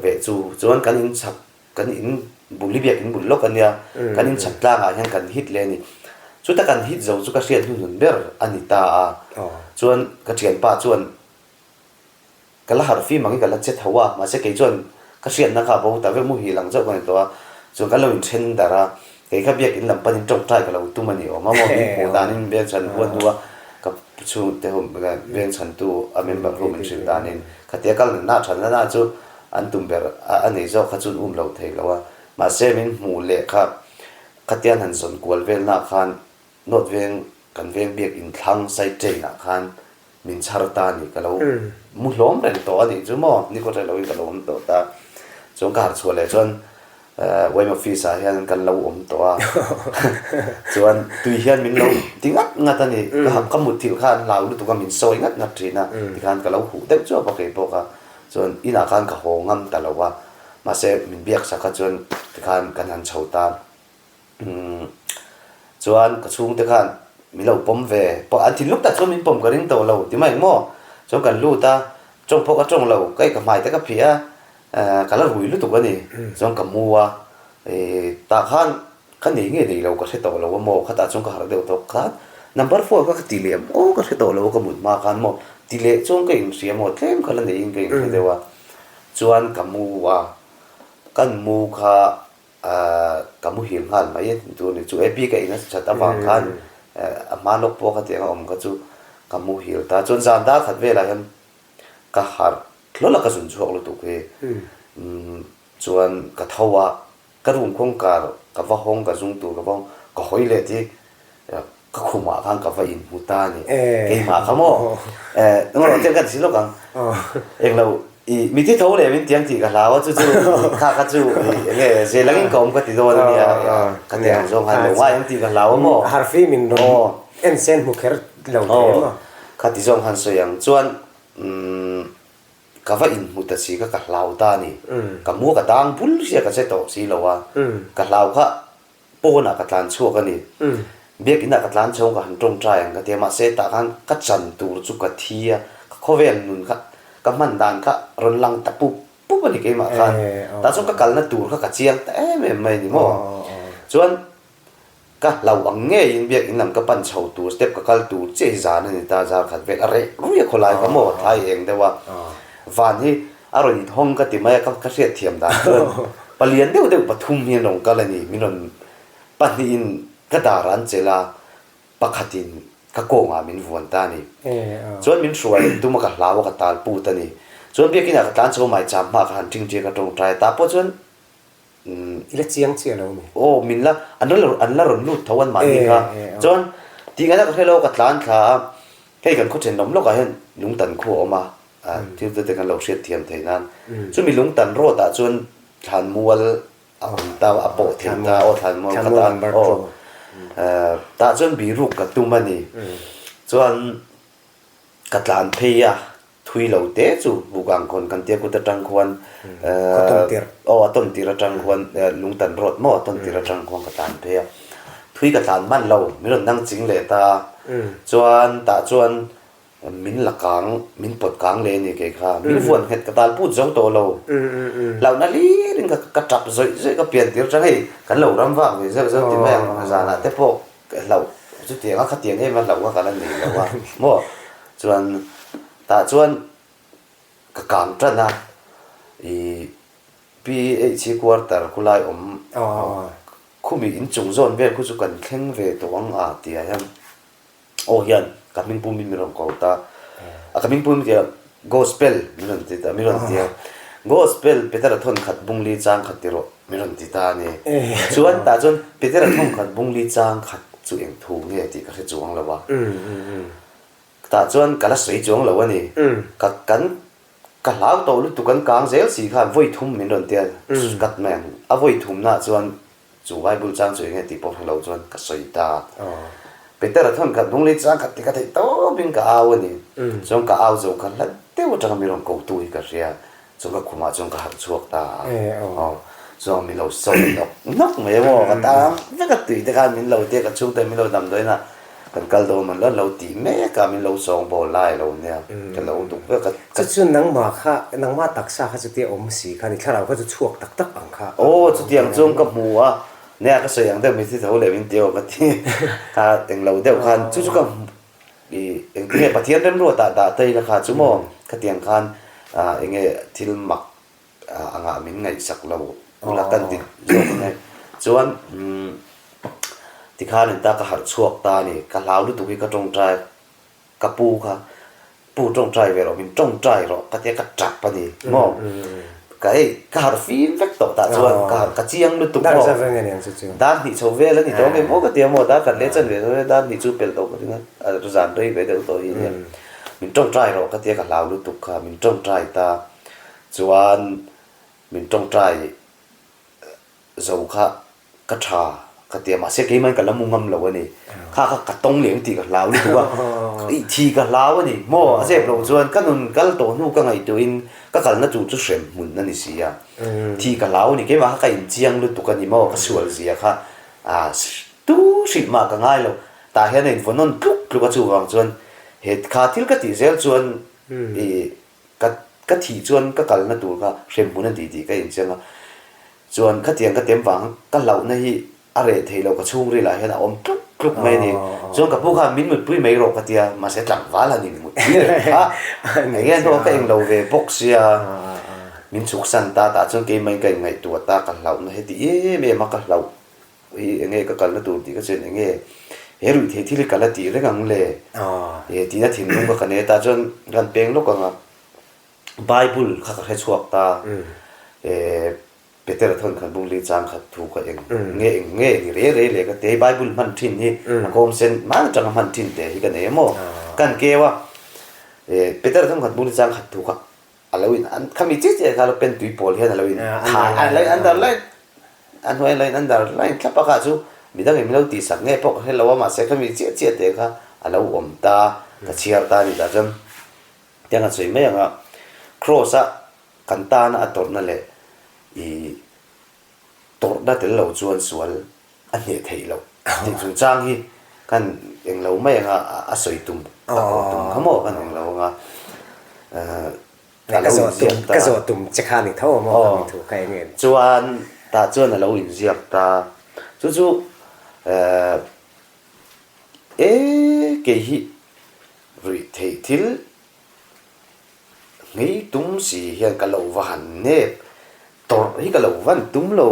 ve chu chuan kan in chhak kan in bul hi biak in bul lawk a nia, kan in chhak tlangah hian kan hit leh a ni. Chuta kan hit zo chu ka hriat hnuhnun ber a ni ta a, chuan ka thianpa chuan Ka la harh fim angin ka la che tho a, mahse kei chuan ka hriatna kha a bo ta vek, muhil ang chauh ka ni tawh a, chuan kan lo inthen darh a, kei kha biakin lam panin tawngtai ka lo tum a ni awm a maw, min hmuh danin veng chhan huan hnu a ka chhungte ho veng chhantu a member ho min hrilh danin khatia kal natna thanna na chu an tum ber a nei zawk kha chu an um lo thei lo a, mahse min hmuh leh kha khatia an han zawn kual velna khan North veng kan veng biak inthlang side train ah khan min chhar ta a ni, ka lo mu hlawm reng tawh a nih chu maw, ni kawt reng loin ka lo awm tawh ta. Chuan ka harh chhuah leh chuan YM office ah hian kan lo awm tawh a, chuan tui hian min lo ti ngat ngat a ni, ka mutthilh kha an hlau lutuk a min sawi ngat ngat thin a, tikhan ka lo huh deuh chuap a kei pawh kha, chuan inah khan ka haw ngam ta lo a, mahse min biak sak kha chuan tikhan kan han chho ta. Chuan ka chhungte khan min lo pawm ve, an thinlung tak chuan min pawm ka ring tawh lo ti mai maw? Chuan kan lut a, tawng pawh ka tawng lo, ka ka hmai te ka phih a, ka la rui lutuk a ni. Chuan ka mu a, tah khan ka nei nge nei lo ka hre tawh lo a maw, khatah chuan ka harh deuh tawh khan number four kha ka ti leh maw ka hre tawh lo a ka mut hma khan maw ti leh chuan ka inhria maw tlem kha la neiin ka inhre deuh a, chuan ka mu a, kan mu kha Ka muhil nghal mai a ni tur ni chu Abby ka in a that avang khan a hma lawk pawh khatiang a awm kha chu ka muhil ta. Chuan zan dar khat velah hian ka harh hlawl a ka zun chhuak lutuk hi. Chuan ka tho a, ka room kawngkar ka va hawng ka zung tur ka va hawng ka hawi let hi Ka khumah khan ka va inhmu ta a ni. Keimah kha maw? Englo tel ka ti si lawk ang. Englo i mi ti tho leh min tiang tih ka hlau a chu chu kha kha chu enge zel angin ka awm ka ti dawn a nia. Ka ti ang zawng khan lo ngai ang tih ka hlau a maw? Harfi min rawn en sen hmu kher lo thei a maw? Kha ti zawng khan sawi ang. Chuan ka va inhmu ta si kha ka hlau ta a ni. Ka mua ka dang bul sia ka che tawh si lo a. Ka hlau kha Pawnah ka tlan chhuak a ni. Biakinah ka tlan chho ka han tawngtai ang ka ti a, mahse tah khan ka chan tur chu ka thi a, ka khawvel nun kha ka hman dan kha rawn lang ta pup pup a ni keimah khan. Tah chuan ka kalna tur kha ka chiang ta em em mai a ni maw. Chuan ka hlau ang ngeiin biakin lam ka pan chho tur step ka kal tur chiah hi zan a ni ta, zar khat vel a reh ruih a khawlai kha maw thlai eng deuh a, van hi A rawn inhawng ka ti mai a, ka hriatthiam dan chuan palian deuh deuh pathum hi an rawn kal a ni. Min rawn pahnihin ka dar an chelh a, pakhatin ka kawngah min vuan ta a ni. Chuan min hruai an tum a, ka hlau a, ka tal put a ni. Chuan biakinah ka tlan chho mai cham hma ka han ṭingṭi a, ka ṭawngṭai a, tah pawh chuan I la chiang chiah lo mi? Aw, min la, an la an la rawn lut tho an mahni kha. Chuan tih ngaihna ka hre lo, ka tlan thla a, hei kan khaw thenawm lawkah hian lungtan khu a awm a, thil te te kan lo hriat thiam thei nan. Chumi lungtan road ah chuan thlanmual a awm ta, a pawh thei ta, aw thlanmual kha ta, aw tah chuan biruk ka tum a ni. Chuan ka tlan phei a. Thui lo te chu Bukang khawn kan tia kut atang khuan aw a tawn tir atang khuan lungtan road maw a tawn tir atang khuan ka tlan phei a, thui ka tlan hman lo min rawn nang ching leh ta a, chuan tah chuan. Min la kang, min pawt kang leh a ni kei kha. Min vuan nghet ka tal put zo tawh lo. Hlauhna hlir in ka ka tap zawih zawih ka pian tir tang hei kan lo ram vak ve zeuh zeuh ti mai ang zanah te pawh hlauh chutiang a khatiang em a hlauh kha ka la nei lo a maw. Chuan tah chuan ka kang tan a ih PHC quarter khulai awm khumi inchung zawn vel khu chu kan thleng ve tawh ang a tih ah hian Aw hian ka hming pum in min rawn ko ta. A ka hming pum tia Gospel min rawn ti ta, min rawn ti a. Gospel Petera thawn khat bung li chang khat ti rawh min rawn ti ta a ni. Chuan tah chuan Petera thawn khat bung li chang khat chu eng thu nge tih ka hre chuang lo a. Tah chuan ka la sawi chuang lo a ni. Ka kan ka hlau tawh lutuk kan kang zel si khan vawi thum min rawn ti a, kat mai ang. A vawi thumnaah chuan Chu Bible chang chu enge tih pawh hre lo chuan ka sawi ta. Peter a thawn khat hnung lei chang khat ti ka theih tawpin ka au a ni. Chuan ka au zo kha hla deuh atanga mi rawn kotu hi ka hria. Chuan ka khumah chuan ka harh chhuak ta a. Aw. Chuan min lo sawi nawk nawk mai a maw. Ka tang vek a tui te khan min lo tia ka chhungte min lo damdawiin a kan kal dawn mawn lo an lo tih mek a min lo sawng bawl lai a lo nia. Ka lo duk vek a. Chu chu nangmah kha, nangmah taksa kha chutia awm si kha ni, thlarau kha chu chhuak tak tak ang kha. Aw, chutiang chuan ka hmu a, nia ka sawi ang deuh min ti tho leh min ti aw ka ti kha englo deuh khan chu chu ka i engtinge Pathian remruatah dah ta ila kha chu maw khatiang khan enge thil mak angah min ngaihsak lo ula kan ti zawk ang e. Chuan tikhan in ta ka harh chhuak ta a ni, ka hlau lutuk hi ka tawngtai Ka pu kha, Pu tawngtai ve rawh, min tawngtai rawh ka tia ka tap a ni maw? Ka hei ka harh fim vek tawh tah chuan ka harh ka chiang lutuk maw? Dar hnih chho vel a ni tawh nge maw ka tia maw? Dar khat leh chan ve tawh dar hnih chu pel tawh ka ring a, a zan rei ve deuh tawh hi nia. Min tawngtai rawh ka tia ka hlau lutuk kha, min tawngtai ta chuan min tawngtai zo kha ka tha ka ti a mahse keimah in ka la mu ngam lo a ni kha kha ka tawng leh ang tih ka hlau lutuk a ih thi ka hlau a ni maw a zep loh chuan ka nun kal tawh hnu ka ngaihtuahin ka kalna tur chu hrem hmun a ni si a thi ka hlau a ni keimah kha ka inchiang lutuk a ni maw ka sual zia kha ah tu hrilh mah ka ngai lo tah hian a invawn tluk tluk a chuvang chuan he kha thil ka tih zel chuan ih Ka ka thih chuan ka kalna tur kha hremhmun a ti tih ka incheng a, chuan khatiang ka tem vang ka hlauhna hi a reh thei lo ka chhungril ah hian a awm tluk tluk mai a ni. Chuan ka pu khan min mutpui mai rawh ka tia, mahse tlangval han in mutpui reng kha eng nge hnuah ka englo ve bawk sia min chhuksan ta tah chuan keimah in ka inngaihtuah ta ka hlauhna heti em em a ka hlauh Hi enge ka kalna tur tih ka chuan enge he ruih theih thil hi ka la tih reng ang le e tihna thinlung kha ka nei ta chuan kan peng lawk ang a Bible kha ka hre chhuak ta e Peter a thawn khan bungli chang khat thu ka eng nge eng nge ni re re le ka ti hei Bible hman thin hi a kawm sen hman atanga hman thin te hi ka nei a maw kan keu a e Peter a thawn khat bungli chang khat thu kha A lo in an khami chiah chiah kha a lo pen tui pawl hian a lo in thai a lo in underline a hnuai a lo in underline thlap a kha chu midang in min lo tih sak nge pawh ka hre lo a mahse khami chiah chiah te kha a lo awm ta ka chhiar ta a ni tah chuan tiang a sawi mai ang a cross a kan tana a tawrhna leh ih tawrhna tel lo chuan sual a hneh theih loh tih chungchang hi kan eng lo mai anga a sawi tum a kawh tum kha maw kan eng lo anga a lo inziak ta ka zawh tum che kha ni tho maw ka mi thu kha eng em chuan tah chuan a lo inziak ta chu chu e kei hi ruih theih thil Hmei tum si hian ka lo va han nep, tawrh hi ka lo van tum lo,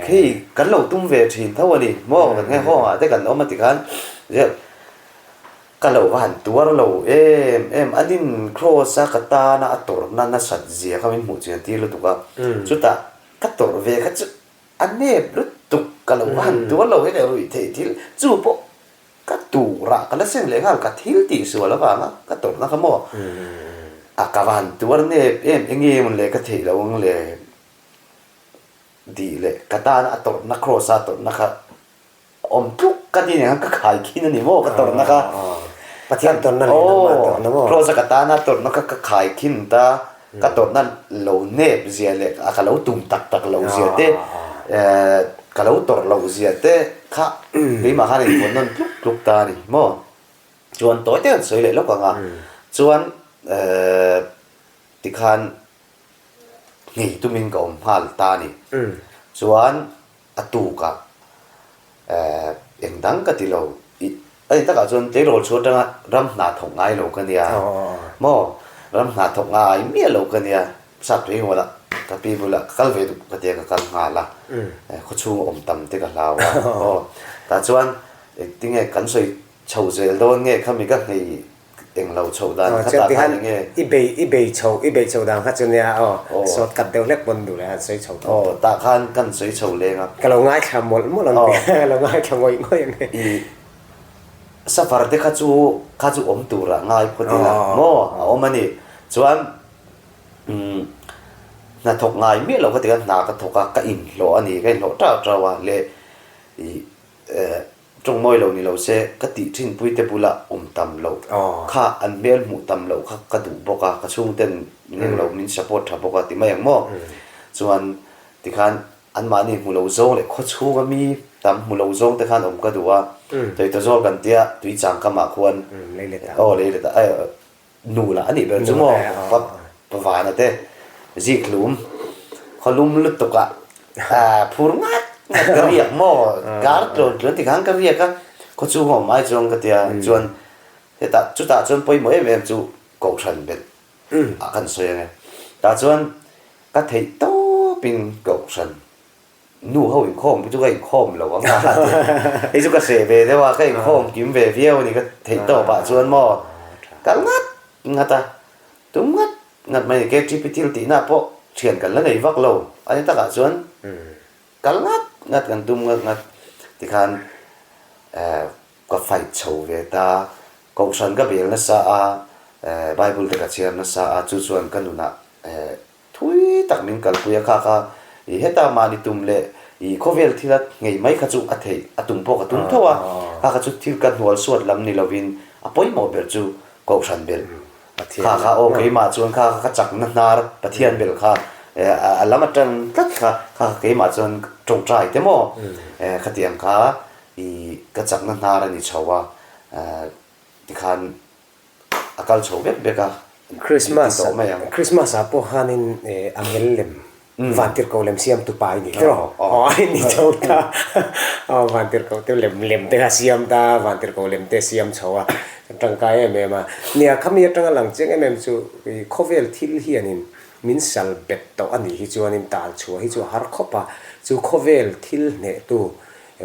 hei kan lo tum ve thin tho a ni maw, kan nghe hawngah te kan awm a tikhan zel ka lo va han tuar lo em em, an in cross a ka tana a tawrhna nasat zia kha min hmuh chian tir lutuk a, chutah ka tawrh ve kha chu a nep lutuk ka lo va han tuar lo hei leh ruih theih thil chu pawh Ka turah ka la seng leh nghal, ka thil tih sual avanga ka tawrhna kha maw? A ka van tuar nep em, enge mawn le ka theih lo ang le tih leh ka tana a tawrhna cross a tawrhna kha awm tluk ka ti nen khan ka khai khin a ni maw ka tawrhna kha. Pathian tawrhna leh nangmah tawrhna maw? Cross a ka tana a tawrhna kha ka khai khin ta. Ka tawrhna lo nep zia leh a ka lo tum tak tak lo zia te, ka lo tawrh loh zia te kha keimah khan in vawn nawn tluk tluk ta a ni maw? Chuan tawi te kan sawi leh lawk ang a. Chuan tikhan nghei tumin ka awm nghal ta a ni. Chuan a tukah eng dang ka ti lo. A ni takah chuan tleirawl chhuah atanga ram hna thawk ngai lo ka nia maw? Ram hna thawk ngai miah lo ka nia. Sap tui ngawt a, ka pi bulah ka kal ve duh ka tia ka kal nghal a, khawchhung awm tam te ka hlau a. Aw, tah chuan engtinge kan sawi chho zel dawn nge khami ka nghei eng lo chhoh dan kha tah khan enge. I bei i bei chho i bei chho dan kha chu nia aw sawt kat deuh hlek pawn duh leh han sawi chho tawp. Aw tah khan kan sawi chho leng a. Ka lo ngaithla mawlh mawlh ang tia ka lo ngaithla ngawih ngawih ang e. I safar te kha chu kha chu awm tur ah ngai phawt ila maw a awm a ni. Chuan hna thawk ngai miah lo ka ti a hna ka thawk a ka inhlawh a ni ka inhlawh tau tau a leh i Tawng mawi lo ni lo se, ka tih thinpui te bulah awm tam loh kha an hmel hmuh tam loh kha ka duh bawk a, ka chhungten min eng lo min support tha bawk a ti mai ang maw? Chuan tikhan anmahni hmu lo zawng leh khawchhunga mi tam hmu lo zawng te khan awm ka duh a, Tawitazawl kan tia tuichang kamah khuan aw lei let ah Nu lah a nih ber chu maw pa vana te zik hlum khaw lum lutuk ah phur ngat ngat ka riak maw kar tlawn tlawn tikhan ka riak a khaw chhung a awm ai chuan ka tia chuan hetah chutah chuan pawimawh em em chu kohhran belh ah kan sawi ang e tah chuan ka theih tawp in kohhran Nu ho inkhawm chu ka inkhawm lo ang a hei chu ka hreh ve deuh a ka inkhawm kim ve viau a ni ka theih tawp ah chuan maw kal ngat ngat a tum ngat ngat mai KTP thil tih na pawh thian kan la nei vak lo a ni takah chuan kal ngat ngat kan tum ngat ngat tikhan eh ka fight chho ve ta kohhran ka bel nasa a eh bible te ka chhiar nasa a chu chuan ka nunah eh Thui tak min kalpui a kha kha i heta mahni tum leh i khawvel thil a nghei mai kha chu a theih a tum pawh ka tum tho a, kha kha chu thil ka hnual suat lam ni lovin a pawimawh ber chu Kohhran belh kha kha aw keimah chuan kha kha ka chakna hnar Pathian belh kha a lam atang tlat kha kha kha keimah chuan tawngtai te maw khatiang kha i ka chakna hnar a ni chho a tikhan A kal chho vek vek a, Christmas ah Christmas ah pawh khanin angel lem vantirhkoh lem siam tu pa i ni tawh aw i ni chho ta aw vantirhkoh te lem lem te kha siam ta vantirhkoh lem te siam chho a tangkai em em a nia khami atanga lang chiang em em chu i khawvel thil hianin min sal bet tawh a nih hi chuanin tal chhuah hi chu a har khawp a chu khawvel thil hnehtu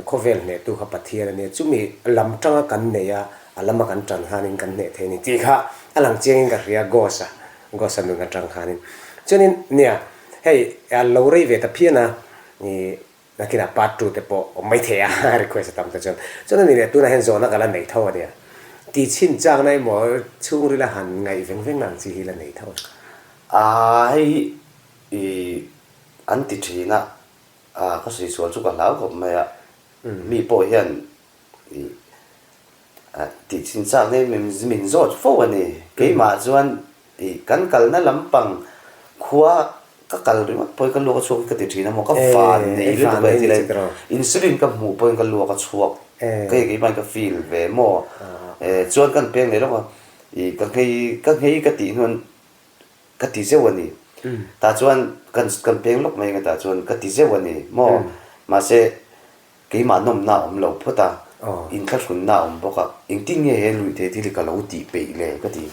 Khawvel hnehtu kha Pathian a nia, chumi lam tanga kan nei a, a lama kan tan khanin kan hneh thei a ni tih kha a lang chiangin ka hria Ghost-a, Ghost-a nun atang khanin. Chuanin nia, hei a lo rei ve ta phian a, ih nakinah part two te pawh awm mai thei a, request a tam ta chuan. Chuan a ni leh tunah hian zawhna ka la nei tho a nia, tih chhin chakna emaw chhungrila han ngaih veng veng ang chi hi la nei tho a. Aa hei hi ih an ti thin a, A, ka sawi sual chu ka hlau khawp mai a, mi pawh hian ih tih chin chak nei min min zawt fo a ni. Keimah chuan ih kan kalna lampang khua ka kal ringawt pawhin ka luak a chhuak hi ka ti thin a maw, ka van nei lutuk a ti lai insulin ka hmuh pawhin ka luak a chhuak ka keimah in ka feel ve maw. Chuan kan peng leh lawk a, ih ka nghei ka nghei ka tih hnuan Ka ti zeuh a ni. Tah chuan kan kan peng lawk mai ang e tah chuan ka ti zeuh a ni maw? Mahse keimah nawmna a awm lo phawt a, inthlahrunna a awm bawk a, engtin nge he luihthei thil hi ka lo tih peih le ka ti.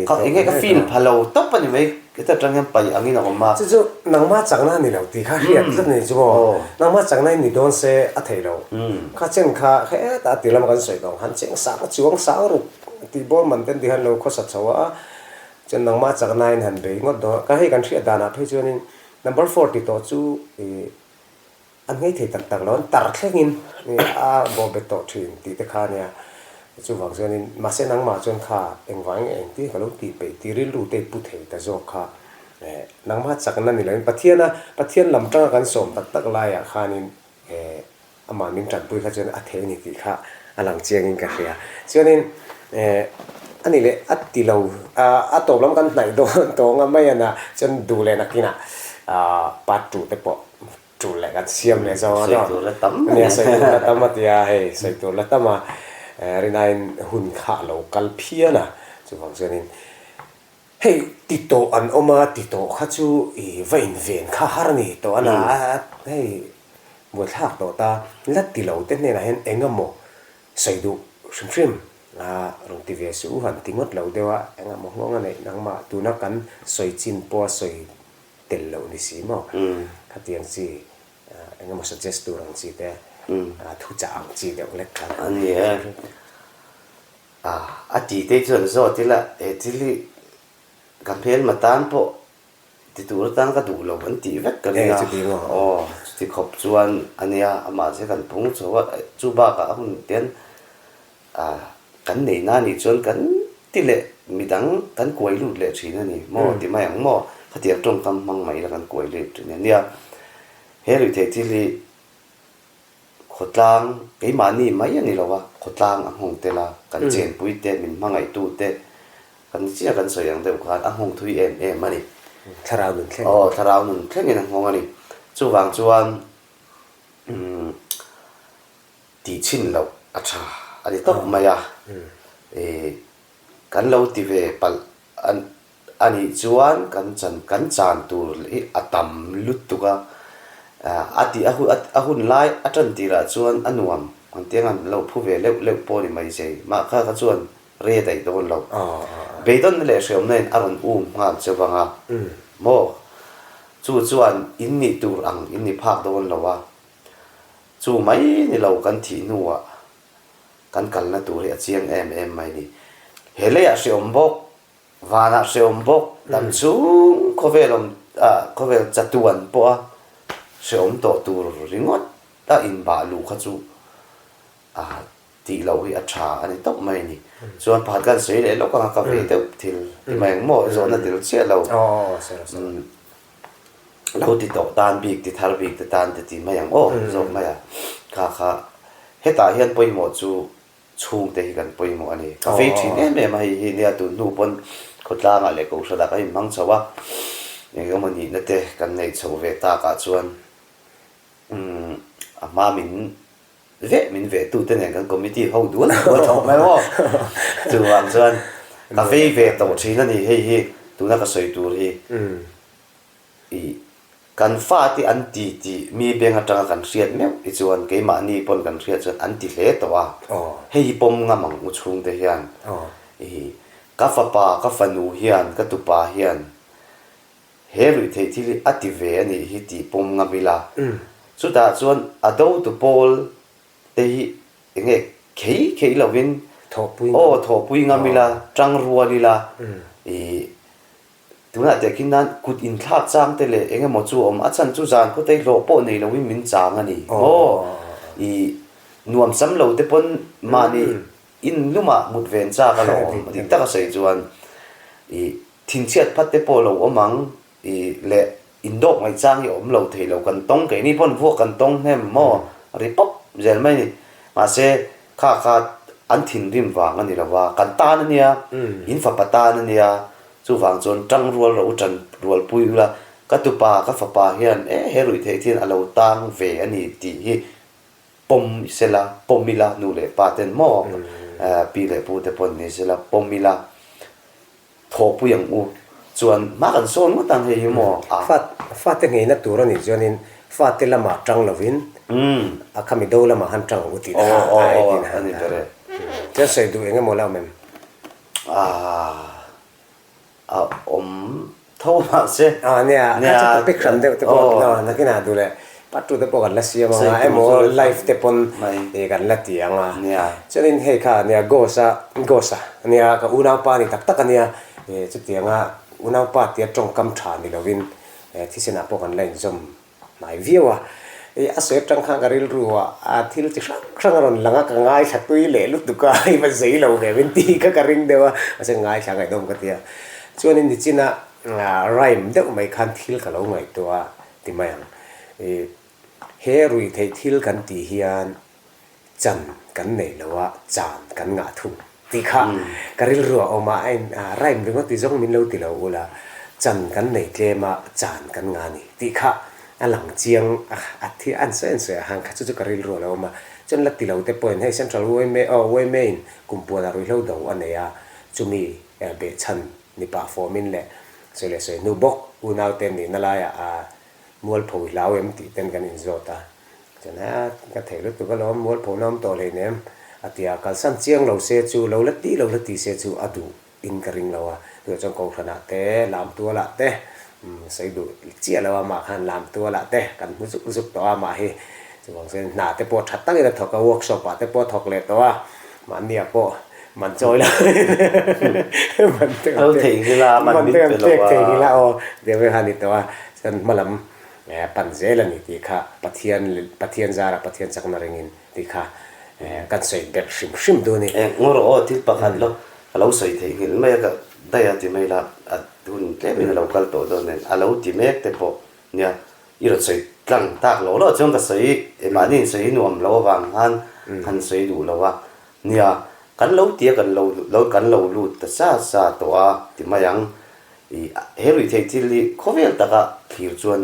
Kha enge ka feel pha lo tawp a ni mai, heta tang hian paih angin a awm a. Chu chu nangmah chakna a ni lo tih kha hriat tlat a ni chu maw? Nangmah chakna in ni dawn se a thei lo. Kha chen kha hetah a ti lama kan sawi tawh ang khan cheng sang a chuang sang ruk. Tih bawr man ten ti hian lo khawsa chho a, chuan nangmah chaknain han bei ngawt dawn a, ka hei kan hriat danah phei chuanin number four ti tawh chu ih an nghei thei tak tak lo, an tar thlengin ih a bawh bet tawh thin tih te kha ania, chuvang chuanin mahse nangmah chuan kha engvang nge engtin ka lo tih peih tih rilru te i pu thei ta zawk kha eh nangmah chakna ni loin Pathiana Pathian lam tanga kan sawm tak tak laiah khanin eh Amah min tanpui kha chuan a thei a ni tih kha a lang chiangin ka hria. Chuanin eh a ni leh a ti lo a tawp lam kan hnaih dawn tawng a mai a na chuan duh leh nakinah ah part two te pawh tul leh kan siam leh zawng a Sawi tur la tam a nia sawi tur la tam a tia hei sawi tur la tam a. Rinaiin hun kha a lo kal phian a, chuvang chuanin hei ti tawh an awm a, ti tawh kha chu i va inven kha har a ni tawh a na a, hei buaithlak tawh ta la ti lo te hnenah hian eng emaw sawi duh hrim hrim a rawn ti ve suh u han ti ngawt lo deuh a, eng emaw nghawng a neih nangmah tuna kan sawi chin pawha sawi tel loh ni si maw khatiang chi Eng emaw suggest tur ang chi te, thuchah ang chi deuh lek khan. A ni e. A ti te chuan zawt ila he thil hi ka hmelma tan pawh ti tur atan ka duh lo an tih vek ka ring a. Aw, chuti khawp chuan a nia, amah che kan pung chho a, chu bakah a hun tian Kan neihna a nih chuan kan ti leh midang kan kuai lut leh thin a ni maw ti mai ang maw? Khatiang tawngkam hmang mai ila kan kuai lut thin a nia. He ruihtheih thil hi khawtlang keimahni mai a ni lo a, khawtlang a nghawng tel a, kan chenpui te, min hmangaihtu te, kan chiah kan sawi ang deuh khan a nghawng thui em em a ni. Thlarau nun thleng. Aw, thlarau nun thlengin a nghawng a ni. Chuvang chuan umm. Tih chhin loh a tha a ni tawp mai a, ih kan lo ti ve palh a nih chuan kan chan kan chan tur hi a tam lutuk a, a tih a hun a hun lai a tan tirah chuan a nuam ang tiang an lo phu ve leuh leuh pawh a ni mai zai mah kha kha chuan re daih dawn lo. Beidawnna leh hreawmna in a rawn um nghal che vang a, maw chu chuan in nih tur ang in ni phak dawn lo a. Chu mai ni lo kan thih hnuah kan kalna tur hi a chiang em em mai ni. He leiah hreawm bawk, vanah hreawm bawk, dam chung khawvel awm ah khawvel chatuan pawha hreawm tawh tur ringawt a inbah luh kha chu ah tih loh hi a tha a ni tawp mai a ni. Chuan pakhat khan sawi leh lawk anga ka vei deuh thil ti mai ang maw zawhna tel chiah lo. Lo ti tawh tan bik ti thar bik te tan te ti mai ang aw zawk mai a. Kha kha hetah hian pawimawh chu chhungte hi kan pawimawh a ni. Ka vei thin em em a hei hi nia tun hnu pawn khawtlangah leh kohhranah kan inhmang chho a, eng emaw nihna te kan neih chhoh ve takah chuan umm a hma min veh min veh tute nen kan committee ho dual dual tawh mai maw. Chuvang chuan ka vei ve tawh thin a ni hei hi tuna ka sawi tur hi. I kan fate an ti tih mi beng atanga kan hriat meuh hi chuan keimahni pawn kan hriat chuan an ti hle tawh a. Hei hi pawm ngam ang u chhungte hian i ka fapa ka fanu hian ka tupa hian he ruihtheih thil hi a ti ve a nih hi tih pawm ngam ila. Chutah chuan a dotu pawl te hi eng nge khei khei lovin aw thawhpui ngam ila tang rual ila i Tunah teh khin nan kut inthlak chang te leh eng emaw chu a awm, a chhan chu zan khawtei hlawh pawh nei loin min chang a ni maw? I nuam sam lo te pawn mahni in lumah mut ven chak a lo awm dik tak a sawi chuan i thinchhiat phat te pawh a lo awm ang i leh indawk ngaih chang hi a awm lo thei lo kan tawng keini pawn vuak kan tawng hnem maw ri pawp zel mai a ni mahse kha kha an thinrim vang a ni lo va kan tan a nia in fapa tan a nia Chuvang chuan tang rual ro tan rualpui ula, ka tupa, ka fapa hian e he ruih theih thian a lo tang ve a ni tih hi pawm i sela, pawm ila, nu leh pa ten maw, pi leh pu te pawn ni sela, pawm ila, thawhpui ang u. Chuan hma kan sawn ngawt ang hei hi maw a. Fate ngeina tur a nih chuanin fate lamah tang lovin a khami do lamah han tang ang u tih kha a ei tin a ni. Chuan sawi duh eng emaw la awm em? A awm tho mahse. Aw nia, kha chu topic hran deuh te pawh no nakinah duh leh part two te pawh kan la siam ang a emaw live te pawn ih kan la ti ang a. Chuanin hei kha nia Ghost a Ghost a nia ka unaupa ni tak tak a nia ih chutianga unaupa tia tawngkam tha ni lovin thisenah pawh kan la inzawm Hnai viau a, i a sawi atang khan ka rilru ah a thil chi hrang hrang a rawn lang a, ka ngaithla tui leh lutuk a, hei va zei lo ve min tih kha ka ring deuh a, mahse ngaithla ngaihdawm ka ti a. Chuanin nichina rhyme deuh mai khan thil ka lo ngaihtuah a ti mai ang. I he ruihtheih thil kan tih hian chan kan nei lo a, chan kan ngah thung tih kha ka rilru a awm a, a in rhyme ringawt ti zawng min lo ti lo ula, chan kan nei tlem a, chan kan ngah a ni tih kha a lang chiang a, a thi an sawi an sawi a han kha chu chu ka rilru a lo awm a. Chuan la ti lo te pawhin hei Central yma aw yma in kum puanah ruihhlo do a nei a, chumi behchhan ni pah fawmin leh sawi leh sawi hnu bawk unaute nihna laiah a mualpho i hlau em tih ten kan inzawt a. Chuan a ka thei lutuk alawm mualpho na awm tawh hleinem a ti a, kalsan chiang lo se chu lo la ti lo la ti se chu a duh in ka ring lo a, tunah chuan Kohhranah te, Lamtualah te, sawi duh chiah lo a mah khan Lamtualah te kan hmu zuk zuk tawh a mah hi chuvang chuan hna te pawh tha takin a thawk a, workshop ah te pawh a thawk leh tawh a, mahniah pawh man chawi lo man te kan pek man te kan pek theihnghilh a aw tih vel kha a ni tawh a, chuan hma lam pan zel a ni tih kha Pathian Pathian zarah Pathian chakna ringin tih kha kan sawi belh hrim hrim duh a ni. Eng ngaw rawh aw thil pakhat lo ka lo sawi theih nghilh mai a ka daih a ti mai la a hun tlem in a lo kal tawh dawn nen a lo ti mek te pawh nia i rawn sawi tlang tak lo lo chuan ka sawi mahni in sawi nuam lo avang khan han sawi duh lo a nia kan lo ti a kan lo lo kan lo lut ta sa sa tawh a ti mai ang i he ruihtheih thil hi khawvel taka thlir chuan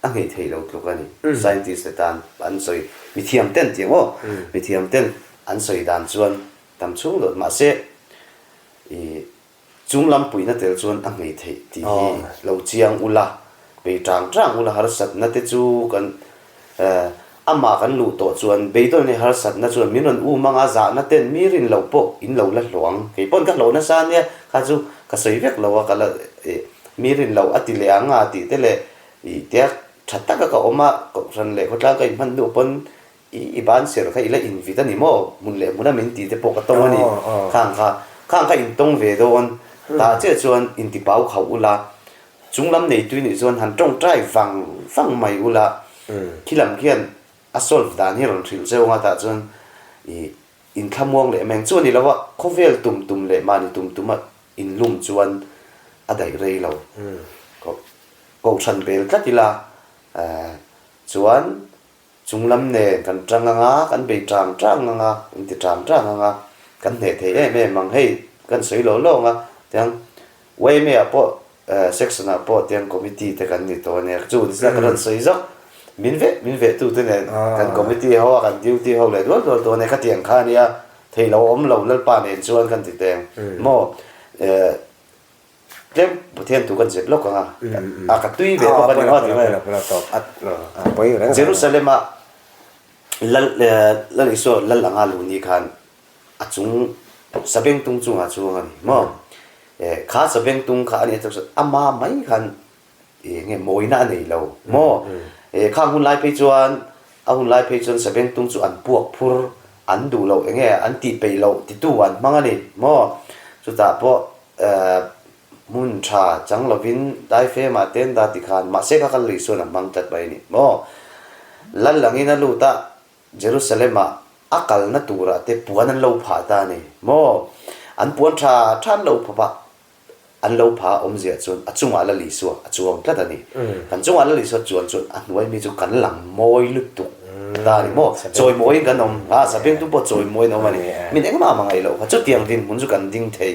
a nghei thei lo tluk a ni. Scientist te tan an sawi, mithiam ten tih ang aw, mithiam ten an sawi dan chuan tam chhung dawt mahse i chung lam puihna tel chuan a nghei theih tih hi lo chiang ula, bei tang tang ula harsatna te chu kan amah kan luh tawh chuan beidawn leh harsatna chuan min rawn um anga zahna ten mi rin loh pawh in lo la hlawh ang. Kei pawn ka hlawh nasa ania kha chu ka sawi vek lo a ka la mi rin loh a ti leh ang a tih te leh i tia tha taka ka awm a kohhran leh khawtlang ka inhman hnu pawn i i ban ser kha i la invit a ni maw hmun leh hmuna min ti te pawh ka tawng a ni khang kha khang kha intawng ve dawn tah chiah chuan intipau khauh ula Chung lam neitui nih chuan han tawngtai vang vang mai ula, khi lam khian a solve dan hi rawn hrilh cheu anga tah chuan ih inthlamuang leh meng chu a ni lo a, khawvel tum tum leh mahni tum tum a inlum chuan a daih rei lo. Kohhran bel tlat ila chuan Chung lam nen kan tang ang a, kan bei tang tang ang a, kan ti tang tang ang a, kan hneh thei em em ang. Hei kan sawi lo lo ang a, tiang yma ah pawh section ah pawh tiang committee te kan ni tawh a nia, chu ni chuan ka rawn sawi zawk. Min veh min veh tu te nen kan committee ho a, kan duty ho leh dual dual tawh a nia, khatiang kha a nia, thei lo awm lo Lalpa nen chuan kan ti teng maw. Tlem Pathian tu kan zep lawk ang a, a ka tui ve bawk a ni maw ti mai. Jerusalem-a Lal Lal Isua Lal anga luh ni khan a chung sabengtung chungah chuang a ni maw. Kha sabengtung kha a nih chuan ama mai khan eng nge mawina a nei lo maw. Khang hun lai phei chuan a hun lai phei chuan sabengtung chu an puak phur an duh loh eng nge an tih peih loh titu an hmang a ni maw. Chutah pawh Hmun tha chang lovin daifemah te an dah ti khan mahse kha kal Isua'n a hmang tlat mai a ni maw? Lal angin a lut a, Jerusalem-ah a kalna turah te puan an lo phah ta a ni maw? An puan tha tha an lo phawp a, an lo phah a awmzia chuan a chungah Lal Isua a chuang tlat a ni. Kan chungah Lal Isua chuan chuan a hnuai mi chu kan lang mawi lutuk ta a ni maw? Chawimawiin kan awm a, Sabengtu pawh chawimawiin a awm a ni. Min engmah a mangaih loh kha chutiang dinhmun chu kan ding thei.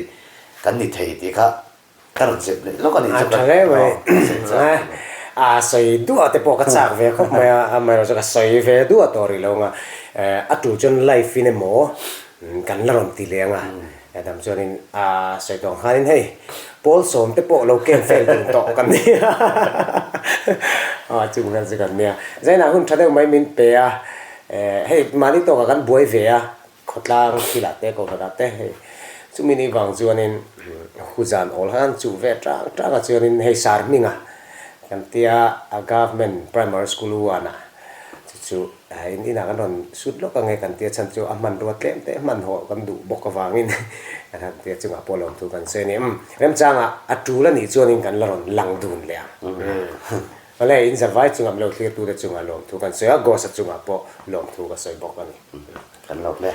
Kan ni thei tih kha ka rawn zep leh lawk a ni chu ka A tha hle mai. A sawi duah te pawh ka chak ve khawp mai a, amaherawhchu ka sawi ve duah tawh rih lo ang a. A tul chuan live in emaw kan la rawn ti leh ang a. Dam chuanin a sawi tawh ang khanin hei pawl sawm te pawh lo ken fel dun tawh kan ni a. Chung vel chu kan nia. Zainah hun tha deuh mai min pe a, hei mahni tawkah kan buai ve a. Khawtlang thilah te kohhranah te hei chumi ni vang chuanin huzan awl khan chuh ve tang tang a chuanin hei sar hminga kan tia a government primary school one ah chu chu in inah kan rawn sut lawk ange kan tia chhan chu a hmanrua tlem te hmanhawh kan duh bawk avangin kan han tia chungah pawh lawmthu kan sawi a ni. Umm remchangah a tul anih chuanin kan la rawn lang dun leh ang. Awle in zavai chungah lo thlirtute chungah lawmthu kan sawi a, Ghost-a chungah pawh lawmthu ka sawi bawk a ni. Kan lawm e.